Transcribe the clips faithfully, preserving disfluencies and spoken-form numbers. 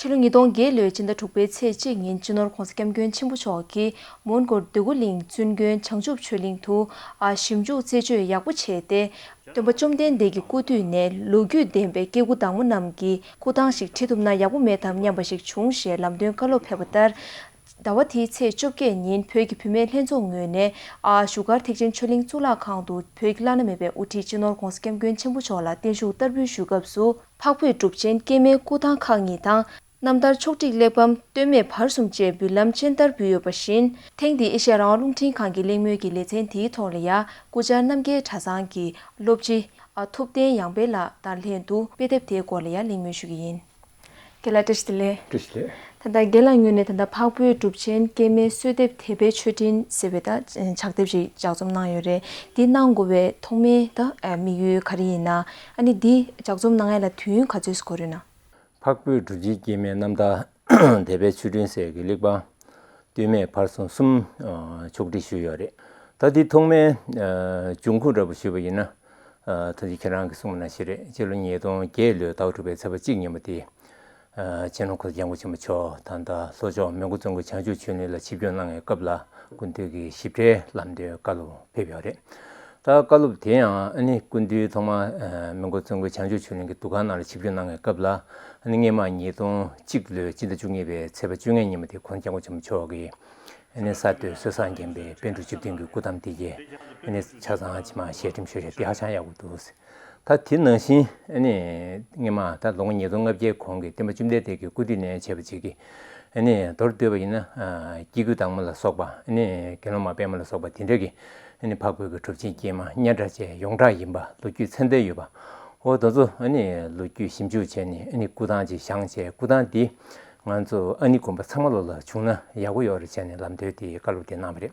ཕྱི་ལོ་ཉིས་སྟོང་བརྒྱད་ལོའི་ཕྱི་ཟླ་དྲུག་པའི་ཚེས་གཅིག་ཉིན་སྤྱི་ནོར་༧གོང་ས་༧སྐྱབས་མགོན་ཆེན་པོ་མཆོག་གིས་མོན་གྷོར་འདོད་རྒུ་གླིང་བཙུན་དགོན་བྱང་ཆུབ་ཆོས་གླིང་དུ་ཨ་ཞིབ་འཇུག་རྩད་གཅོད་ཡག་པོ་བྱས་ཏེ། སྟོན་པ་བཅོམ་ལྡན་འདས་ཀྱི་སྐུ་དུས་ནས་ལོ་རྒྱུས་ལྡན་པའི་སྐྱེ་དགུ་བདག་མོ་རྣམས་ཀྱི་སྐུ་ཐང་ཞིག་བྲི་ཐུབ་ན་ཡག་པོ་མེད་དམ་སྙམ་པ་ཞིག་བྱུང་ཞེས་ལམ་སྟོན་བཀའ་སློབ་ཕེབས་པ་ལྟར། ཟླ་བ་འདིའི་ཚེས་བཅོ་བརྒྱད་ཉིན་བོད་ཀྱི་བུད་མེད་ལྷན་ཚོགས་ངོས་ནས་ཨ་བཞུགས་སྒར་ཐེག་ཆེན་ཆོས་གླིང་གཙུག་ལག་ཁང་དུ་བོད་ཀྱི་བླ་ན་མེད་པའི་དབུ་ཁྲིད་སྤྱི་ནོར་༧གོང་ས་༧སྐྱབས་མགོན་ཆེན་པོ་མཆོག་ལ་བརྟན་བཞུགས་བསྟར་འབུལ་ཞུ་སྐབས་སུ། འཕགས་བོད་གྲུབ་ཆེན་སྐྱེས་མའི་སྐུ་ཐང་ཁག་གཉིས་དང་། རྣམ་ཐར་ཕྱོགས་བསྒྲིགས་གླེགས་བམ་སྟོད་སྨད་བར་གསུམ་བཅས་འབུལ་ལམ་སྤྱན་བསྟར་འབུལ་ཡོད་པ་བཞིན། ཐེངས་འདིའི་ཨེ་ཤ་ཡ་རང་དབང་རླུང་འཕྲིན་ཁང་གི་གླེང་མོལ་གྱི་ལེ་ཚན་དེའི་ཐོག་ལ་ཡང་སྐུ་བཅར་རྣམ་རྒྱལ་གྲྭ་ཚང་གི་སློབ་སྤྱི་ཨ་ཐུབ་བསྟན་ཡང་དཔལ་ལགས་དང་ལྷན་དུ་དཔེ་དེབ་དེའི་སྐོར་ལ་ཡང་གླེང་མོལ་ཞུ་གི་ཡིན། རྒན་ལགས་བཀྲ་ཤིས་བདེ་ལེགས། བཀྲ་ཤིས་བདེ་ལེགས། ད་ལྟ་རྒན་ལགས་ངོས་ནས་ད་ལྟ་འཕགས་བོད་གྲུབ་ཆེན་སྐྱེས་མའི་གསོལ་འདེབས་དད་པའི་མཆོད་སྤྲིན་ཟེར་བའི་ད་ཕྱག་དེབ་ཅིག་ལྗགས་རྩོམ་གནང་ཡོད་རེད། འདི་གནང་དགོས་པའི་ཐོག་མའི་ད་དམིགས་ཡུལ་ག་རེ་ཡིན་ན། ཨ་ནི་འདི་ལྗགས་རྩོམ་གནང་ཡ་ལ་དུས་ཡུན་ག་ཚོད་འགོར་ཡོད་ན། འཕགས་བོད་གྲུབ་ཆེན་སྐྱེས་མའི་རྣམ་ཐར་དད་པའི་མཆོད་སྤྲིན་ཟེར་གྱི་གླེགས་བམ་སྟོད་སྨད་བར་གསུམ་གསུམ་ཕྱོགས་བསྒྲིགས་ཞུས་ཡོད་རེད། ད་འདི་ཐོག་མའི་འབྱུང་ཁུངས་འདྲ་པོ་ཞུས་པ་ཡིན་ན། ད་ཅི་ཁྱེད་རང་གིས་གསུངས་པ་ནང་བཞིན་རེད། སྤྱི་ལོ་ཉིས་སྟོང་བརྒྱད་ལོའི་ཟླ་བ་དྲུག་པའི་ཚེས་པ་གཅིག་ཉིན་མོ་དེ། སྤྱི་ནོར་༧གོང་ས་༧སྐྱབས་མགོན་ཆེན་པོ་མཆོག་དང་ད་ལྷོ་ཕྱོགས་མོན་གྷོ་བཙུན་དགོན་བྱང་ཆུབ་ཆོས་གླིང་ལ་ཆིབས་བསྒྱུར་གནང་བའི་སྐབས་ལ་སྐུ་མདུན་གྱི་ཞིབ་ཕྲའི་ལམ་སྟོན་བཀའ་སློབ་ཕེབས་ཡོད་རེད། ད་བཀའ་སློབ་དེ་ཡང་ཨ་ནི་སྐུ་མདུན་ཐོག་མར་མོན་གྷོ་བཙུན་དགོན་བྱང་ཆུབ་ཆོས་གླིང་གི་འདུ་ཁང་ནང་ལ་ཆིབས་བསྒྱུར་གནང་བའི་སྐབས་ལ་ཨ་ནི་སྔོན་མ་ཉིས་སྟོང་གཅིག་ལོའི་སྤྱི་ཟླ་བཅུ་གཉིས་པའི་ཚེས་པ་བཅོ་ལྔ་ཉིན་མོ་དེ་༧གོང་ས་༧སྐྱབས་མགོན་ཆེན་པོ་མཆོག་གིས། ཨ་ནི་གསར་གཏོད་སྲོལ་བཟང་ལྡན་པའི་པཎ་གྲུབ་བཅུ་བདུན་གྱི་སྐུ་ཐང་དེ་གས་ཨ་ནི་ཆ་ཚང་ཕྱི་མ་ཞལ་འགྲེམས་ཞུས་བྱས་དེ་ཧ་ཅང་ཡག་པོ་འདུག་ད་དེ་ནང་བཞིན་ཨ་ནི་སྔོན་མ་ད་ལོ་ངོ་ཉིས་སྟོང་ལྔ་བརྒྱའི་གོང་གི་སྟོན་པ་བཅོམ་ལྡན་འདས་ཀྱི་སྐུ་དུས་ནས་བྱས་པ་ཅིག་གི་ཨ་ནི་མདོར་བསྡུས་པ་ཡིན་ན་སྐྱེ་དགུའི་བདག་མོ་ལ་སོགས་པ་ཨ་ནི་དགེ་སློང་མ་པད་མ་ལ་སོགས་པ་དེ་འདྲ་གི་ཨ་ནི་འཕགས་བོད་ཀྱི་གྲུབ་ཆེན་སྐྱེས་མ་སྙན་གྲགས་ཅན་ཡོངས་གྲགས་ཡིན་པ་ལོ་རྒྱུས་ཚད་ལྡན་ཡོད་པ། འོ་དེ་ཚོ་ཨ་ནི་ལོ་རྒྱུས་ཞིབ་འཇུག་བྱས་ནས་ཨ་ནི་སྐུ་ཐང་ཅིག་བཞེངས་བྱས་སྐུ་ཐང་འདི་ང་ཚོ་ཨ་ནི་དགོན་པ་ཚང་མ་ལོ་ལ་བྱུང་ན་ཡག་པོ་ཡོད་རེད་བྱས་ནས་ལམ་སྟོན་དེ་བཀའ་སློབ་དེ་གནང་བ་རེད།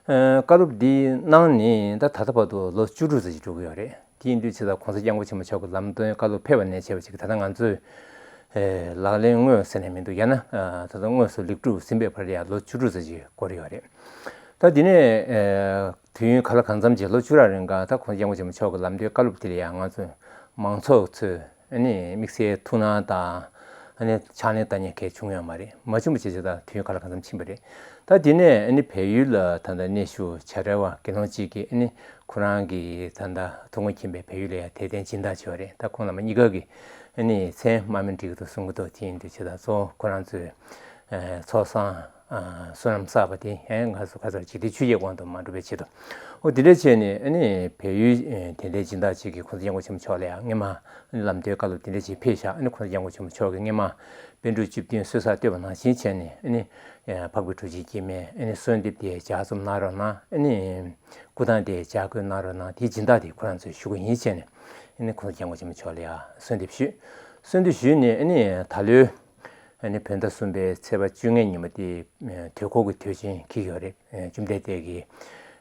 ཨ་བཀའ་སློབ་འདི་གནང་ནས་ད་ད་ལྟ་བར་དུ་ལོ་བཅུ་དྲུག་ཙམ་ཅིག་འགྲོ་གི་ཡོད་རེད། དེ་ཡིན་དུས་ཇི་ལྟར་༧གོང་ས་༧སྐྱབས་མགོན་ཆེན་པོ་མཆོག་གི་ལམ་སྟོན་བཀའ་སློབ་ཕེབས་པ་ནས་བྱས་པ་ཅིག་ད་ལྟ་ང་ཚོས་ཨེ་ལག་ལེན་དངོས་ཟེར་ནས་མི་འདུག་ཡང་ན་ཨ་ད་ལྟ་དངོས་སུ་ལེགས་གྲུབ་ཟིན་པའི་བར་ལ་ཡང་ལོ་བཅུ་དྲུག་ཙམ་ཅིག་འགོར་ཡོད་རེད། ད་འདི་ནས་ཨེ་དུས་ཡུན་ག་ལ་གང་འཚམ་ཅིག་ལོ་བཅུ་ཕྲག་རིང་ག་ད་༧གོང་ས་༧སྐྱབས་མགོན་ཆེན་པོ་མཆོག་གི་ལམ་སྟོན་བཀའ་སློབ་དེ་ལ་ཡང་ང་ཚོ་མང་ཚོགས་ཚོས་ཨ་ནི་དམིགས་བསལ་ཐུགས་སྣང་དང་ཨ་ནི་ཕྱག་ལེན་བསྟར་མཁན་གལ་བྱུང་ཡོད་མ་རེད། མ་བྱུང་བ་བྱས་བྱས་ད་དུས་ཡུན་ག་ལ་གང་འཚམ་ཕྱིན་པ་རེད། ད་འདི་ནས་ཨ་ནི་བལ་ཡུལ་ལ་ད་ལྟ་གནས་བཞུགས་བྱ་བྲལ་བ་དགེ་སློང་གཅིག་གིས་ཨ་ནི་ཁོ་རང་གི་ད་ལྟ་ཐུགས་མངའ་མཁྱེན་པའི་བལ་ཡུལ་ལ་ཡང་དད་རྟེན་སྦྱིན་བདག་བྱས་པ་རེད། ད་ཁོང་རྣམ་པ་གཉིས་ཀ་གི་ཨ་ནི་མཚན་སྨྲ་མི་འགྲིག་གི་འདུག་གསུང་གི་འདུག་དེ་ཡིན་དུས་བྱས་ད་གཙོ་བོ་ཁོ་རང་ཚོའི་ཨ་ཚོགས་བསགས་ཨ་བསོད་ནམས་བསགས་པ་དེ་ཨེ་ང་ཚོ་ཁ་སང་འཇིག་རྟེན་ཆོས་བརྒྱད་དབང་དུ་མ་འགྲོ་བའི་ཆེད་དུ། འོ་དེ་འདྲ་བྱས་ནས་ཨ་ནི་བལ་ཡུལ་ཨེ་དད་ལྡན་སྦྱིན་བདག་ཅིག་གིས་༧གོང་ས་༧སྐྱབས་མགོན་ཆེན་པོ་མཆོག་ལ་ཡང་སྔོན་མ་ཨ་ནི་ལམ་སྟོན་བཀའ་སློབ་དེ་འདྲ་ཅིག་ཕེབས་ཤག་ཨ་ནི་༧གོང་ས་༧སྐྱབས་མགོན་ཆེན་པོ་མཆོག་གིས་སྔོན་མ་པཎ་གྲུབ་བཅུ་བདུན་གསོལ་ས་བཏོད་པ་ནང་བཞིན་བྱས་ནས་ཨ་ནི་ཨེ་འཕགས་པའི་གྲུབ་ཆེན་སྐྱེས་མའི་ཨ་ནི་གསོལ་འདེབས་དེ་ལྗགས་རྩོམ་གནང་རོགས་གནང་། ཨ་ནི་སྐུ་ཐང་དེ་ལྗགས་བཀོད་གནང་རོགས་གནང་། དེའི་སྦྱིན་བདག་དེ་ཁོ་རང་ཚོས་ཞུ་གི་ཡིན་བྱས་ནས་ཨ་ནི་༧གོང་ས་༧སྐྱབས་མགོན་ཆེན་པོ་མཆོག་ལ་ཡང་གསོལ་འདེབས་ཞུས། གསོལ་འདེབས་ཞུས་ནས་ཨ་ནི་ད་ལོའི་ཨ་ནི་བོད་ཟླ་གསུམ་པའི་ཚེས་པ་བཅོ་ལྔའི་ཉིན་མོ་དེ་དུས་འཁོར་གྱི་དུས་ཆེན་འཁེལ་ཡོད་རེད། བཅོམ་ལྡན་འདས་ཀྱིས་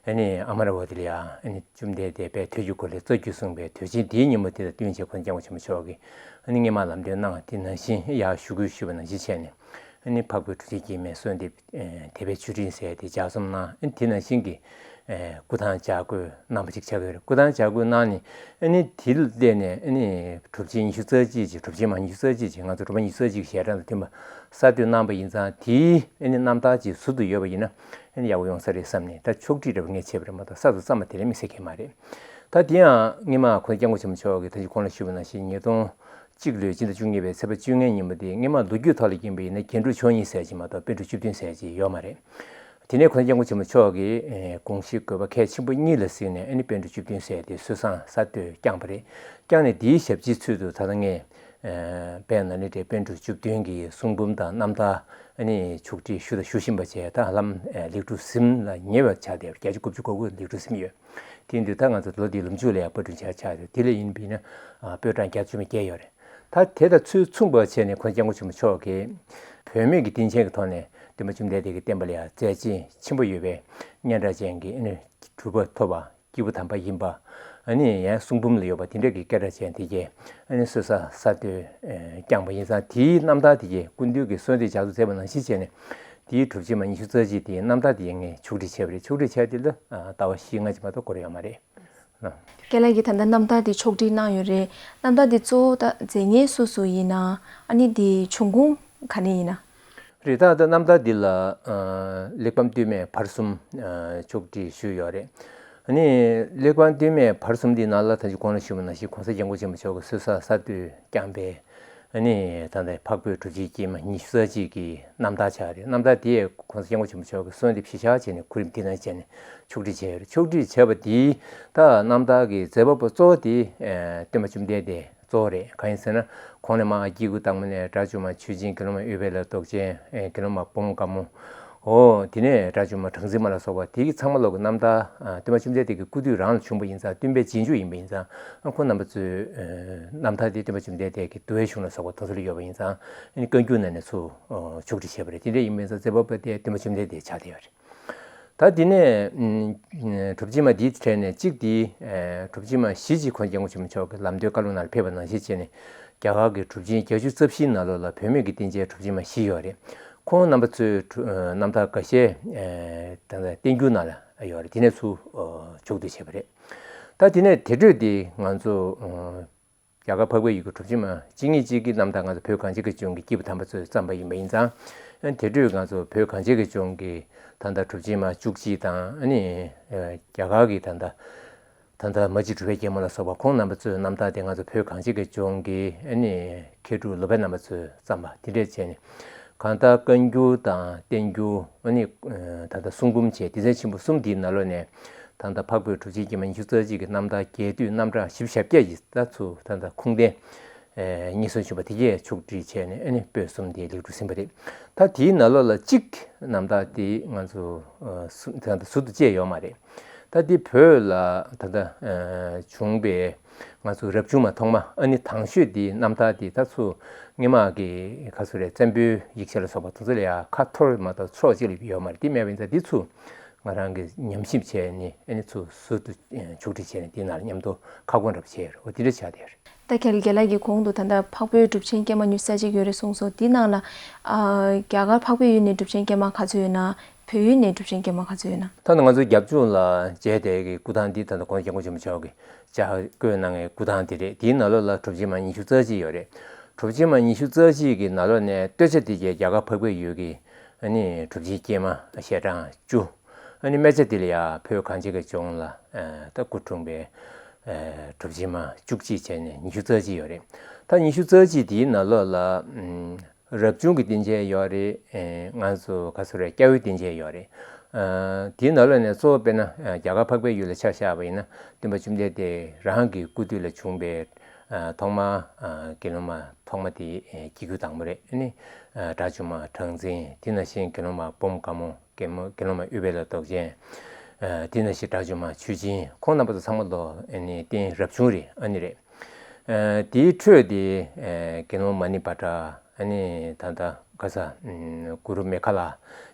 ཨ་ནི་ཨ་མ་ར་ཝ་ཏི་ལ་ཡ་ཨ་ནི་བཅོམ་ལྡན་འདས་དཔལ་དུས་ཀྱི་འཁོར་ལོའི་རྩ་རྒྱུད་གསུངས་པའི་དུས་ཆེན་དེའི་ཉིན་མོ་དེ་དང་བསྟུན་བྱས་༧གོང་ས་༧སྐྱབས་མགོན་ཆེན་པོ་མཆོག་གིས་ཨ་ནི་སྔོན་མ་ལམ་སྟོན་གནང་བ་དེ་ནང་བཞིན་ཡར་ཞུ་སྐུལ་ཞུས་པ་ནང་བཞིན་བྱས་ནས་ཨ་ནི་འཕགས་པའི་གྲུབ་ཆེན་སྐྱེས་མའི་གསོལ་འདེབས་དད་པའི་མཆོད་སྤྲིན་ཟེར་དེ་ལྗགས་རྩོམ་གནང་། ཨ་ནི་དེ་ནང་བཞིན་གྱི་སྐུ་ཐང་ལྗགས་བཀོད་གནང་བ་ཅིག་ཆགས་ཀྱི་ཡོད་རེད། སྐུ་ཐང་ལྗགས་བཀོད་གནང་ནས་ཨ་ནི་དེ་ལ་བརྟེན་ནས་ཨ་ནི་གྲུབ་ཆེན་ཉི་ཤུ་རྩ་གཅིག་ཅིག་གྲུབ་ཆེན་མ་ཉི་ཤུ་རྩ་གཅིག་ཅིག་ང་ཚོ་གྲུབ་པ་ཉི་ཤུ་རྩ་གཅིག་ཞལ་གྲངས་དང་མཐུན་པ་གསར་གཏོད་གནང་པ་ཡིན་ཙང་དེའི་ཨ་ནི་རྣམ་ཐར་ཅིག་ཟུར་དུ་ཡོད་པ་ཡིན་ན་ཨ་ནི་ཡག་པོ་ཡོང་ས་རེད་བསམ་ནས། ད་ཕྱོགས་སྒྲིག་འདྲ་པོ་ངས་བྱས་པ་རེད་མ་གཏོགས་གསར་དུ་བརྩམས་པ་དེ་ལས་དམིགས་བསལ་གང་ཡང་མ་རེད། ད་དེ་ཡང་སྔོན་མ་༧གོང་ས་༧སྐྱབས་མགོན་ཆེན་པོ་མཆོག་གིས་ད་ཅི་གོང་ལ་ཞུས་པ་ནང་བཞིན་ཉིས་སྟོང་གཅིག་ལོའི་སྤྱི་ཟླ་བཅུ་གཉིས་པའི་ཚེས་པ་བཅོ་ལྔའི་ཉིན་མོ་དེ་སྔོན་མ་ལོ་རྒྱུས་ཐོག་ལ་ཡིན་པ་ཡིན་ན་རྒྱན་དྲུག་མཆོག་གཉིས་ཟེར་གྱི་མ་གཏོགས་པཎ་གྲུབ་བཅུ་བདུན་ཟེར་གྱི་ཡོད་མ་རེད། དེ་ནས་༧གོང་ས་༧སྐྱབས་མགོན་ཆེན་པོ་མཆོག་གིས་ཨེ་དགོངས་གཞི་དགོས་པ་གལ་ཆེན་པོ་གཉིས་ལ་གཟིགས་ནས་ཨ་ནི་པཎ་གྲུབ་བཅུ་བདུན་ཟེར་དེ་སྲོལ་བཟང་གསར་གཏོད་བསྐྱངས་པ་རེད། བསྐྱངས་ནས་དེའི་ཞབས་ཕྱིའི་ཚུལ་དུ་ད་ལྟ་ངས་ཨེ་དཔལ་ནཱ་ལེནྡྲའི་པཎ་གྲུབ་བཅུ་བདུན་གྱི་གསུང་འབུམ་དང་རྣམ་ཐར་ཨ་ནི་ཕྱོགས་སྒྲིག་ཞུ་དང་ཞུ་བཞིན་པ་བཅས་ད་ཧ་ལམ་ཨེ་ལེགས་གྲུབ་ཟིན་ལ་ཉེ་བར་ཆགས་བསྡད་པ་བརྒྱད་ཅུ་དགུ་བཅུ་གོ་དགུ་ལེགས་གྲུབ་ཟིན་ཡོད། དེ་ཡིན་དུས་ད་ང་ཚོ་ལོ་འདིའི་ལོ་མཇུག་ལ་ཡང་པར་སྐྲུན་བྱ་ཆགས་ཡོད། དེ་ལ་ཡིན་པས་ན་ཨ་པོད་གྲངས་བརྒྱད་ཅུ་མ་བརྒལ་ཡོད་རེད། ད་དེ་དང་ཚུལ་མཚུངས་པ་བྱས་ནས་༧གོང་ས་༧སྐྱབས་མགོན་ཆེན་པོ་མཆོག་གིས་བུད་མེད་ཀྱི་སྡིངས་ཆའི་ཐོག་ནས་སྟོན་པ་བཅོམ་ལྡན་འདས་ཀྱི་བསྟན་པ་ལ་ཡང་མཛད་རྗེས་ཆེན་པོ་ཡོད་པའི་སྙན་གྲགས་ཅན་གྱི་ཨ་ནི་གྲུབ་པ་ཐོབ་པ་སྐྱེས་བུ་དམ་པ་ཡིན་པ། ཨ་ནི་ཡང་གསུང་འབུམ་ལ་ཡོད་པ་དེ་འདྲ་གི་སྐད་གྲགས་ཅན་དེ་གས་ཨ་ནི་སྲོལ་བཟང་གསར་གཏོད་བསྐྱངས་པ་ཡིན་ཙང་དེའི་རྣམ་ཐར་དེ་གས་སྐུ་མདུན་གྱིས་གསོལ་འདེབས་ལྗགས་རྩོམ་མཛད་པ་ནང་བཞིན་བྱས་ནས་དེའི་གྲུབ་ཆེན་མ་ཉི་ཤུ་རྩ་གཅིག་དེའི་རྣམ་ཐར་དེ་ཡང་ངས་ཕྱོགས་སྒྲིག་བྱས་པ་རེད། ཕྱོགས་སྒྲིག་བྱས་དེ་ལ་ཟླ་བ་བཞི་ལྔ་ཅིག་མ་གཏོགས་འགོར་ཡོད་མ་རེད། རྒན་ལགས་ཀྱིས་ད་ལྟ་རྣམ་ཐར་དེ་ཕྱོགས་སྒྲིག་གནང་ཡོད་རེད། རྣམ་ཐར་དེ་གཙོ་བོ་ད་མཛད་མཁན་སུ་སུ་ཡིན་ན། ཨ་ནི་དེའི་བྱུང་ཁུངས་ ག་ནས་ཡིན་ན། རེད། ད་ལྟ་རྣམ་ཐར་འདི་ལ་ཨ་གླེགས་བམ་སྟོད་སྨད་བར་གསུམ་ཨ་ཕྱོགས་བསྒྲིགས་ཞུས་ཡོད་རེད། ཨ་ནི་གླེགས་བམ་སྟོད་སྨད་བར་གསུམ་འདི་ནང་ལ་ད་ཅི་གོང་ལ་ཞུས་པ་ནང་བཞིན་གོང་ས་སྐྱབས་མགོན་ཆེན་པོ་མཆོག་གིས་གསོལ་ས་གསར་དུ་བསྐྱངས་པའི་ཨ་ནི་ད་ལྟ་འཕགས་བོད་གྲུབ་ཆེན་སྐྱེས་མ་ཉི་ཤུ་རྩ་གཅིག་གི་རྣམ་ཐར་ཆགས་རེད། རྣམ་ཐར་དེ་གོང་ས་སྐྱབས་མགོན་ཆེན་པོ་མཆོག་གིས་གསོལ་འདེབས་གཞི་བཞག་བྱས་ནས་གོ་རིམ་དེ་ནང་བྱས་ནས་ཕྱོགས་བསྒྲིགས་བྱས་ཡོད་རེད། ཕྱོགས་བསྒྲིགས་བྱས་པ་དེའི་ད་རྣམ་ཐར་གྱི་མཛད་པ་པོ་གཙོ་བོ་དེ་ཨ་སྟོན་པ་བཅོམ་ལྡན་འདས་གཙོ་བོ་རེད། གང་ཡིན་ཟེར་ན་གོང་ནས་མར་སྐྱེ་དགུའི་སྟག་མོ་ནས་དགྲ་བཅོམ་པ་ཆོས་སྦྱིན། དགེ་སློང་མ་ཨུཏྤལ་རྡོ་རྗེ། ཨེ་དགེ་སློང་མ་འབུམ་དགའ་མོ། འོ་དེ་ནས་དགྲ་བཅོམ་པ་གྲངས་འཛིན་མ་ལ་སོགས་པ་དེ་གི་ཚང་མ་ལོག་གི་རྣམ་ཐར་ཨ་སྟོན་པ་བཅོམ་ལྡན་འདས་ཀྱི་སྐུ་དུས་རང་ལ་བྱུང་བ་ཡིན་ཙང་། སྟོན་པའི་རྗེས་འཇུག་ཡིན་པ་ཡིན་ཙང་། ཨ་ཁོང་རྣམ་པ་ཚོའི་ཨེ་རྣམ་ཐར་དེ་སྟོན་པ་བཅོམ་ལྡན་འདས་ཀྱི་འདུལ་བའི་གཞུང་ལ་སོགས་པ་དེ་ཚོ་ལ་ཡོད་པ་ཡིན་ཙང་། ཨ་ནི་བཀའ་འགྱུར་ནང་ནས་ཚུར་ཨ་ཕྱོགས་བསྒྲིགས་བྱས་པ་རེད། དེ་འདྲ་ཡིན་པ་ཡིན་ཙང་མཛད་པ་པོ་དེ་སྟོན་པ་བཅོམ་ལྡན་འདས་ཆགས་བསྡད་ཡོད་རེད། ད་དེ་ནས་ཨུམ་གྲུབ་ཆེན་མ་འདིའི་གྲས་ནས་གཅིག་དེ་ཨེ་གྲུབ་ཆེན་མ་བཞི་ཅིག་གོང་ས་སྐྱབས་མགོན་ཆེན་པོ་མཆོག་གི་ལམ་སྟོན་བཀའ་སློབ་ནང་ལ་ཕེབས་པ་ནང་བཞིན་བྱས་ནས། རྒྱ་གར་གྱི་གྲུབ་ཆེན་བརྒྱད་ཅུ་རྩ་བཞིའི་ནང་ལོགས་ལ་བུད་མེད་ཀྱི་བསྟན་བྱའི་གྲུབ་ཆེན་མ་བཞི་ཡོད་རེད། ཁོང་རྣམ་པ་ཚོའི་གྲུ་ཨེ་རྣམ་ཐར་འགའ་ཤས་ཨེ་ད་ལྟ་བསྟན་འགྱུར་ནང་ལ་ཡོད་རེད། དེ་ནས་ཚུར་ཨོ་ཕྱོགས་བསྒྲིགས་བྱས་པ་རེད། ད་དེ་ནས་དེ་འཕྲོས་དེ་ང་ཚོ་ཨོ་རྒྱ་གར་འཕགས་པའི་ཡུལ་གྱི་གྲུབ་ཆེན་མ་གཅིག་གཉིས་གཅིག་གི་རྣམ་ཐར་ང་ཚོ་བོད་གངས་ཅན་གྱི་ལྗོངས་ཀྱི་སྐྱེས་བུ་དམ་པ་ཚོས་བརྩམས་པ་ཡིན་པ་ཡིན་ཙང་། དེ་འཕྲོས་ང་ཚོ་བོད་གངས་ཅན་གྱི་ལྗོངས་ཀྱི་ད་ལྟ་གྲུབ་ཆེན་མ་བཅུ་གཅིག་དང་། ཨ་ནི་ཨ་རྒྱ་གར་གྱི་ད་ལྟ་ད་ལྟ་མ་གཅིག་གྲུབ་པའི་རྒྱལ་མོ་ལ་སོགས་པ་ཁོང་རྣམ་པ་ཚོའི་རྣམ་ཐར་དེ་ང་ཚོ་བོད་གངས་ཅན་གྱི་ལྗོངས་ཀྱི་ཨ་ནི་མཁས་གྲུབ་སློབ་དཔོན་རྣམ་པ་ཚོས་བརྩམས་པ་དེ་འདྲས་བྱས་ནས། གང་ལྟར་བཀའ་འགྱུར་དང་བསྟན་འགྱུར། ཨ་ནི་ད་ལྟ་གསུང་འབུམ་བཅས་སྡེ་ཚན་ཆེན་པོ་གསུམ་འདིའི་ནང་ལོགས་ནས་ད་ལྟ་འཕགས་བོད་གྲུབ་ཆེན་སྐྱེས་མ་ཉི་ཤུ་རྩ་གཅིག་གི་རྣམ་ཐར་རྒྱས་བསྡུས་རྣམ་གྲངས་བཞི་བཅུ་ཞེ་བརྒྱད་ཀྱི་ད་ཚུར་ད་ལྟ་ཁུངས་ལྡན་ཨེ་རྙེད་སོན་བྱུང་བ་དེ་གས་ཕྱོགས་བསྒྲིགས་བྱས་ནས། ཨ་ནི་པོད་གསུམ་དེ་ལེགས་གྲུབ་ཟིན་པ་རེད། ད་དེའི་ནང་ལོགས་ལ་གཅིག་རྣམ་ཐར་དེ་ང་ཚོ་ཨ་ཟུར་ད་ལྟ་ཟུར་དུ་བཅད་ཡོད་མ་རེད། ད་དེ་བོད་ལ་ད་ལྟ་ཨ་བྱུང་བའི་ང་ཚོ་རབ་བྱུང་མ་ཐོག་མ། ཨ་ནི་དང་ཤོས་དེའི་རྣམ་ཐར་དེ་ད་ཚུར་སྔོན་མ་གི་ག་ཚོད་རེད། བཙན་པོའི་ཡིག་ཆ་ལ་སོགས་པ་དེ་ཚོ་ལ་ཡང་ཁ་འཐོར་མ་གཏོགས་ཕྱོགས་གཅིག་ལ་ཡོད་མ་རེད། དེ་མེད་པ་ཡིན་ཙང་དེ་ཚུར་ང་རང་གིས་ཉམས་ཞིབ་བྱས་ནས། ཨ་ནི་ཚུར་ཟུར་དུ་ཕྱོགས་སྒྲིག་བྱས་ནས་དེའི་ནང་ལ་མཉམ་དུ་ཁ་སྐོང་འདྲ་པོ་བྱས་ཡོད་རེད། འོ་དེ་འདྲ་ཆགས་བསྡད་ཡོད་རེད། ད་རྒན་རྒན་ལགས་ཀྱིས་གོང་དུ་ད་ལྟ་འཕགས་བོད་གྲུབ་ཆེན་སྐྱེས་མ་ཉི་ཤུ་རྩ་གཅིག་ཡོད་རེད་གསུངས་སོང་། དེའི་ནང་ལ་ཨ་རྒྱ་གར་འཕགས་པའི་ཡུལ་ནས་གྲུབ་ཆེན་སྐྱེས་མ་ག་ཚོད་ཡོད་ན། བོད་ཡུལ་ནས་གྲུབ་ཆེན་སྐྱེས་མ་ག་ཚོད་ཡོད་ན། ད་ནི་ང་ཚོ་རྒྱབ་ལྗོངས་ལ་མཇལ་བསྡད་ཀྱི་སྐུ་ཐང་འདི་ད་ལྟ་གོང་ས་སྐྱབས་མགོན་ཆེན་པོ་མཆོག་གིས་ལྕགས་བཀོད་གནང་བའི་སྐུ་ཐང་འདི་རེད། དེའི་ནང་ལོགས་ལ་གྲུབ་ཆེན་མ་ཉི་ཤུ་རྩ་གཅིག་ཡོད་རེད། གྲུབ་ཆེན་མ་ཉི་ཤུ་རྩ་གཅིག་གི་ནང་ལོགས་ནས་སྟོད་ཆ་དེ་གའི་རྒྱ་གར་འཕགས་པའི་ཡུལ་གྱི་ཨ་ནི་གྲུབ་ཆེན་སྐྱེས་མ་ཞལ་གྲངས་བཅུ། ཨ་ནི་སྨད་ཆ་དེ་ལ་ཡང་བོད་གངས་ཅན་གྱི་ལྗོངས་ལ་ཨ་ད་སྐུ་འཁྲུངས་པའི་ཨ་གྲུབ་ཆེན་མ་བཅུ་གཅིག་བྱས་ནས་ཉི་ཤུ་རྩ་གཅིག་ཡོད་རེད། ད་ཉི་ཤུ་རྩ་གཅིག་དེའི་ནང་ལོགས་ལ་ཨམ། རབ་བྱུང་གི་བསྟན་བྱ་ཡོད་རེད། ཨེ་ང་ཚོ་ག་ཚོད་རེད། སྐྱ་བོའི་བསྟན་བྱ་ཡོད་རེད། ཨ་དེའི་ནང་ལོགས་ནས་གཙོ་བོ་དཔེར་ན་ཨ་རྒྱ་གར་འཕགས་པའི་ཡུལ་ལ་ཆ་བཞག་པ་ཡིན་ན། སྟོན་པ་བཅོམ་ལྡན་འདས་རང་གི་སྐུ་དུས་ལ་བྱུང་བའི་ཨ་ཐོག་མ་ཨ་དགེ་སློང་མ་ཐོག་མ་དེ་ཨེ་སྐྱེ་དགུའི་སྟག་མོ་རེད། ཨ་ནི་ཨ་དགྲ་བཅོམ་མ་གྲངས་འཛིན། དེ་ནང་བཞིན་དགེ་སློང་མ་འབུམ་དགའ་མོ། དགེ་མོ་དགེ་སློང་མ་ཨུཏྤལ་རྡོ་རྗེ། ཨ་དེ་ནང་བཞིན་དགྲ་བཅོམ་མ་ཆོས་སྦྱིན། ཁོང་རྣམ་པ་ཚོ་ཚང་མ་ལོ་ཨ་ནི་རྟེན་རབ་བྱུང་རེད། ཨ་ནི་རེད། ཨ་དེའི་ཁྲོད་དེ་ཨ་དགེ་སློང་མ་ཎི་བྷ་དྲ། ཨ་ནི་ད་ལྟ་ག་ས་ཨམ་གུ་རུ་མེ་ཁ་ལ།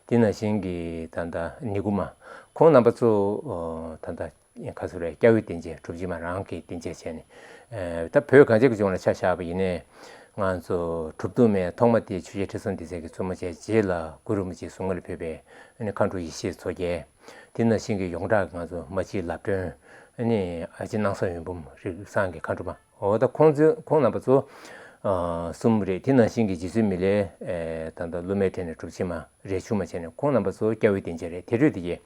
དེ་ནང་བཞིན་གྱི་ད་ལྟ་ནི་གུ་མ། ཁོང་རྣམ་པ་ཚོ་ཨོ་ད་ལྟ་ག་ཚོད་རེད། སྐྱ་བོའི་བསྟན་བྱ། གྲུབ་ཆེན་མ་རང་གི་བསྟན་བྱ་བྱས་ནས། ཨ་ད་བོད་གངས་ཅན་གྱི་ལྗོངས་ལ་ཆ་བཞག་པ་ཡིན་ནའི་ང་ཚོ་གྲུབ་ཐོབ་མའི་ཐོག་མ་དེ་ཆོས་རྒྱལ་ཁྲི་སྲོང་ལྡེ་བཙན་གྱིས་བཙུན་མོ་བྱས། རྗེས་ལ་གུ་རུ་རིན་པོ་ཆེའི་གཟུངས་སྔགས་ལ་ཕུལ་བའི་ཨ་ནི་མཁའ་འགྲོ་ཡེ་ཤེས་མཚོ་རྒྱལ། དེ་ནང་བཞིན་གྱི་ཡོངས་གྲགས་ང་ཚོ་མ་གཅིག་ལབ་སྒྲོན། ཨ་ནི་ཨ་ཅེ་སྣང་ས་འོད་འབུམ། རིགས་བཟང་གི་མཁའ་འགྲོ་མ། འོ་ད་ཁོང་ཚོ་ཁོང་རྣམ་པ་ཚོ་ཨ་གསུམ་རེད། དེ་ནང་བཞིན་གྱི་རྗེ་བཙུན་མི་ལའི་ཨེ་ད་ལྟ་སློབ་མའི་གྲས་ནས་གྲུབ་ཆེན་མ་རས་ཆུང་མ་བྱས་ནས། ཁོང་རྣམ་པ་ཚོ་སྐྱ་བོའི་བསྟན་བྱ་རེད། དེ་འཕྲོས་དེ་གའི་